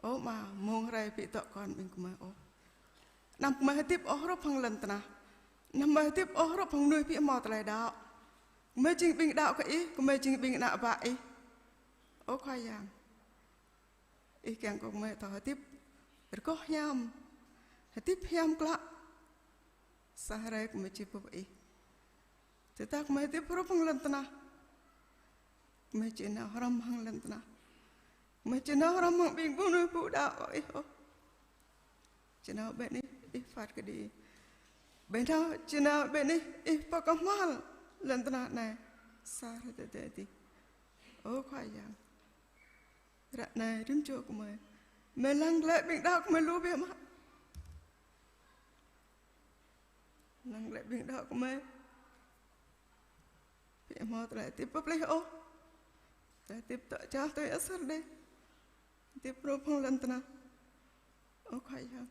Ơ Ama, mông hrơi ƀu dŏ gŏn ƀing gơmơi ôh. Anăm gơmơi hơdip ôh hrup hăng lŏn tơnah. Anăm gơmơi hơdip ôh hrup hăng mơnuih ƀu hmâo tơlơi đaŏ. Gơmơi jing ƀing đaŏ kơ Ih, gơmơi jing ƀing ană bă Ih. Ơ Khua Yang, Ih kiăng kơ gơmơi thâo hơdip rơgoh hiam, hơdip hiam klă. Sa hrơi gơmơi či bưp Ih. Tơdah gơmơi hơdip hrup hăng lŏn tơnah, gơmơi či nao hrŏm hăng lŏn tơnah. Gơmơi či nao hrŏm hăng ƀing mơnuih ƀu đaŏ kơ Ih ôh. Či nao ƀơi anih Ih phat kơđi. Ƀơi nao, či nao ƀơi anih Ih pơkơhmal lŏn tơnah anai sa hrơi tơdơi adih. Ơ Khua Yang, ră anai rĭm čô gơmơi, gơmơi lăng glaĭ ƀing đaŏ gơmơi lu biă mă. Lăng glaĭ ƀing đaŏ gơmơi ƀu hmâo tơlơi hơdip pơplih ôh. Tơlơi hơdip dŏ čar tui asar đeh. Hơdip hrup hăng lŏn tơnah. Ơ Khua Yang,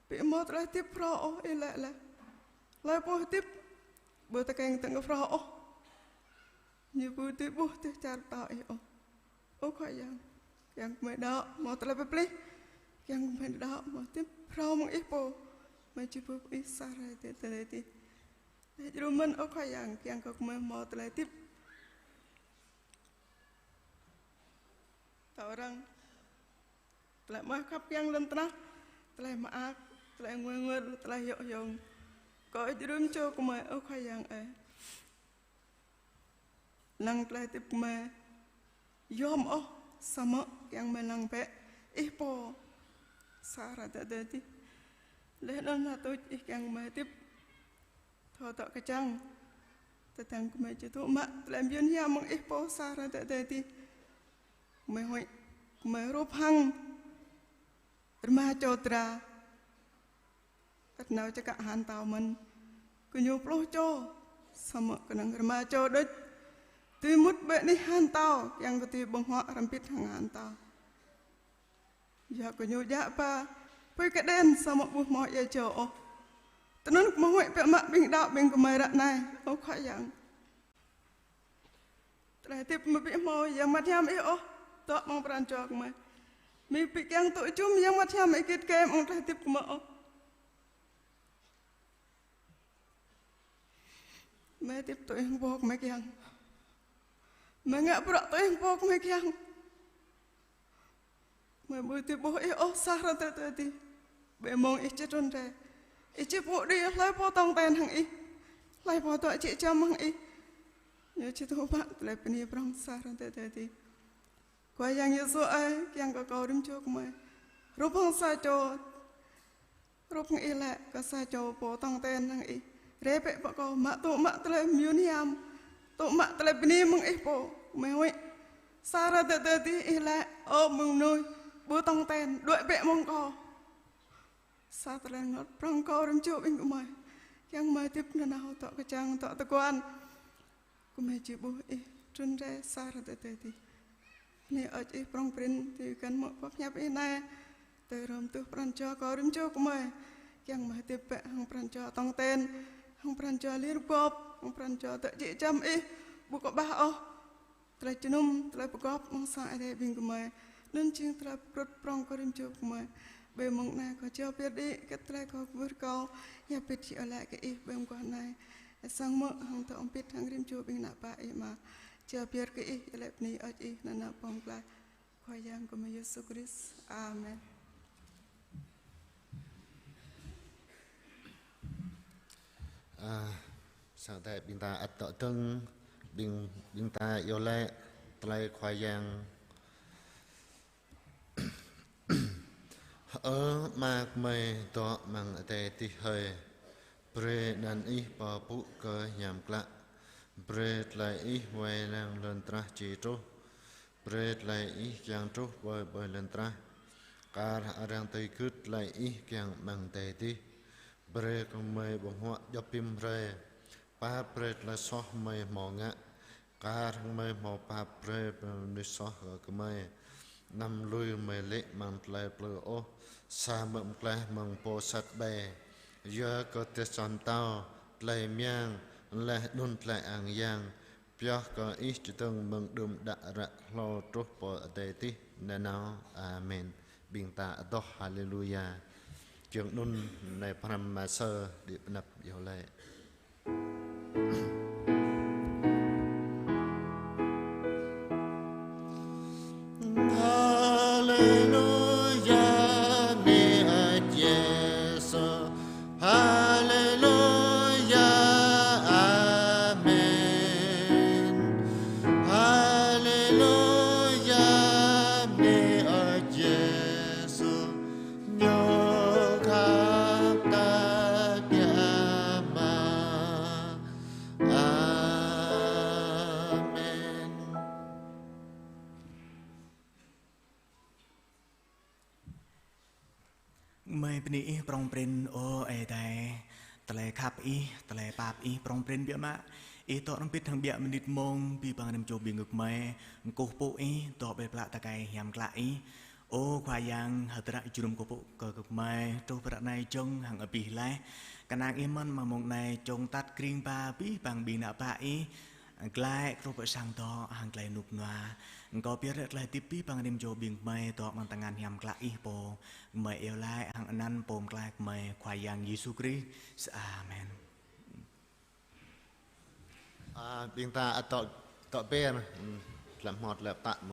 ƀu hmâo tơlơi hơdip phrâo ôh, Ih laĭ laih. Hlơi pô hơdip ƀu tơkeng tơ̆ng phrâo ôh, ñu ƀu dưi ƀuh dêh čar pơtao Ih ôh. Ơ Khua Yang, kiăng gơmơi đaŏ hmâo tơlơi pơplih, kiăng gơmơi đaŏ hmâo hơdip phrâo mơ̆ng Ih pô, gơmơi či bưp Ih sa hrơi tơdơi adih. Laih djru mơ̆n, ơ Khua Yang, kiăng kơ gơmơi hmâo tơlơi hơdip thâo răng tơlơi mơak khăp kiăng lŏn tơnah, tơlơi mơak, tơlơi ngui ngor, tơlơi yŏk yŏng. Kơ Ih djru rĭm čô gơmơi, ơ Khua Yang ơi. Lăng tơlơi hơdip gơmơi yôm ôh, samơ̆ kiăng gơmơi lăng bĕ Ih pô sa hrơi tơdơi adih. Laih anŭn hơtuč Ih kiăng gơmơi hơdip thâo dŏ kơčăng. Tơdang gơmơi či tŭ mă tơlơi mơyun hiam mơ̆ng Ih pô sa hrơi tơdơi adih. Gơmơi huĭ, gơmơi hrup hăng rơma čô dra ăt nao čơkă han tao mơ̆n. Gơñu pluh čô, samơ̆ kơnơ̆ng rơma čô đôč dưi mŭt ƀơi anih han tao, kiăng kơ dưi ƀơ̆ng huă hrŏm hơbĭt hăng han tao. Yua kơ gơñu djă ba apui kơđen samơ̆ ƀu hmâo ia jâo ôh. Tui anŭn gơmơi huĭ biă mă ƀing đaŏ ƀing gơmơi ră anai, ơ Khua Yang. Tơlơi hơdip gơmơi ƀu hmâo Yang Bơngăt Hiam Ih ôh dŏ amăng pran jua gơmơi. Gơmơi ƀu kiăng tŭ jum Yang Bơngăt Hiam Ih git gai amăng tơlơi hơdip gơmơi ôh. Gơmơi hơdip tui hăng pô gơmơi kiăng. Gơmơi ngă bruă tui hăng pô gơmơi kiăng. Gơmơi ƀu dưi ƀuh Ih ôh sa hrơi tơdơi adih. Ƀơi mông Ih či trŭn rai, Ih či pŭ đĭ hlơi pô tong ten hăng Ih, hlơi pô dŏ jĕ jăm hăng Ih, ñu či tŭ mă tơlơi bơni prŏng sa hrơi tơdơi adih. Khua Yang Yêsu ơi, kiăng kơ kâo rĭm čô gơmơi hrup hăng sa čô, hrup hăng Ih laĭ kơ sa čô pô tong ten hăng Ih. Rai bĕ pơ kâo, mă tŭ mă tơlơi mơyun hiam, tŭ mă tơlơi bơni mơ̆ng Ih pô. Gơmơi huĭ sa hrơi tơdơi adih Ih laĭ, ơ ƀing mơnuih ƀu tong ten, đuaĭ bĕ mơ̆ng kâo. Sa tơlơi rơngot prŏng kơ rĭm čô ƀing gơmơi, kiăng gơmơi hơdip nanao dŏ kơčăng, dŏ tơguan. Gơmơi či ƀuh Ih trŭn rai sa hrơi tơdơi adih. Bơni hơơč Ih prŏng prin tui găn mơ̆ng boh pơhiăp Ih anai, tơdơi hrŏm tuh pran jua kơ rĭm čô gơmơi, kiăng gơmơi hơdip bĕ hăng pran jua tong ten, hăng pran jua lir gop, hăng pran jua dŏ jĕ jăm Ih ƀu kơƀah ôh. Tơlơi jơnum, tơlơi pơgop amăng sang Ơi Adai ƀing gơmơi, anŭn jing tơlơi pơkrŭt prŏng kơ rĭm čô gơmơi. Ƀơi mông anai kâo jao pơyơr đĭ hơget tơlơi kâo kwưh rơkâo, yap pit jing iâu laĭ kơ Ih ƀơi mông anai. Ih sang mơ̆ hăng dŏ hơbĭt hăng rĭm čô ƀing ană bă Ih mơ̆n. Jao pơyơr kơ Ih, iâu laĭ bơni hơơč Ih nanao pơm glaĭ. Khua Yang gơmơi Yêsu Krist. Amen. A, sang Ơi Adai ƀing ta ăt dŏ dơ̆ng, ƀing, ƀing ta iâu laĭ tơlơi Khua Yang. Ơ Ama gơmơi dŏ amăng adai adih hơi, brơi anăn Ih pơpŭ kơ hiam klă, brơi tơlơi Ih wai lăng lŏn tơnah či truh, brơi tơlơi Ih kiăng truh ƀơi ƀơi lŏn tơnah, kar hăng arăng tui gưt tơlơi Ih kiăng amăng adai adih. Brơi kơ gơmơi ƀơ̆ng huă djŏp rĭm hrơi, pap brơi tơlơi soh gơmơi hmâo ngă, kar hăng gơmơi hmâo pap brơi mơnuih soh kơ gơmơi. Anăm lui gơmơi lê̆ amăng tơlơi plư ôh, samơ̆ pơklaih mơ̆ng pô sat ƀai. Yua kơ drơi jăn pơtao, tơlơi mơyang, laih anŭn tơlơi ang yang, pioh kơ Ih čơdơ̆ng mơ̆ng đưm đă ră hlâo truh pơ adai adih nanao. Amen. Ƀing ta adoh Haleluya. Čơdơ̆ng anŭn nai pơhrăm Ama Sơ đĭ pơanăp iâu laĭ. Haleluya, bơni Ơi Yêsu. Haleluya, amen. Haleluya, bơni Ơi Yêsu. Ñu khăp ta biă mă. Amen. Gơmơi bơni Ih prŏng prin, ơ Ơi Adai. Tơlơi khăp Ih, tơlơi pap Ih prŏng prin biă mă. Ih dŏ hrŏm hơbĭt hăng biă mơnit mông, abih bang rĭm čô ƀing gơmơi kơkuh pơpŭ Ih, dŏ ƀơi plă tơkai hiam klă Ih. Ơ Khua Yang, hơdră jơnum kơkuh pơpŭ kơ gơmơi, truh pơ ră anai jơ̆ng hăng abih laih. Kơnang Ih mơ̆n amăng mông anai, čŏng atăt krĭng ba abih bang ƀing ană bă Ih, glaĭ truh pơ sang dŏ hăng tơlơi rơnŭk rơnua. Kâo pơyơr tơlơi hơdip abih bang rĭm čô ƀing gơmơi dŏ amăng tơngan hiam klă Ih pô. Gơmơi iâu laĭ hăng anăn Pô Pơklaih gơmơi Khua Yang Yêsu Krist. Amen. A, ƀing ta ăt dŏ, dŏ ber, hmm, tlam hmot tlam pă.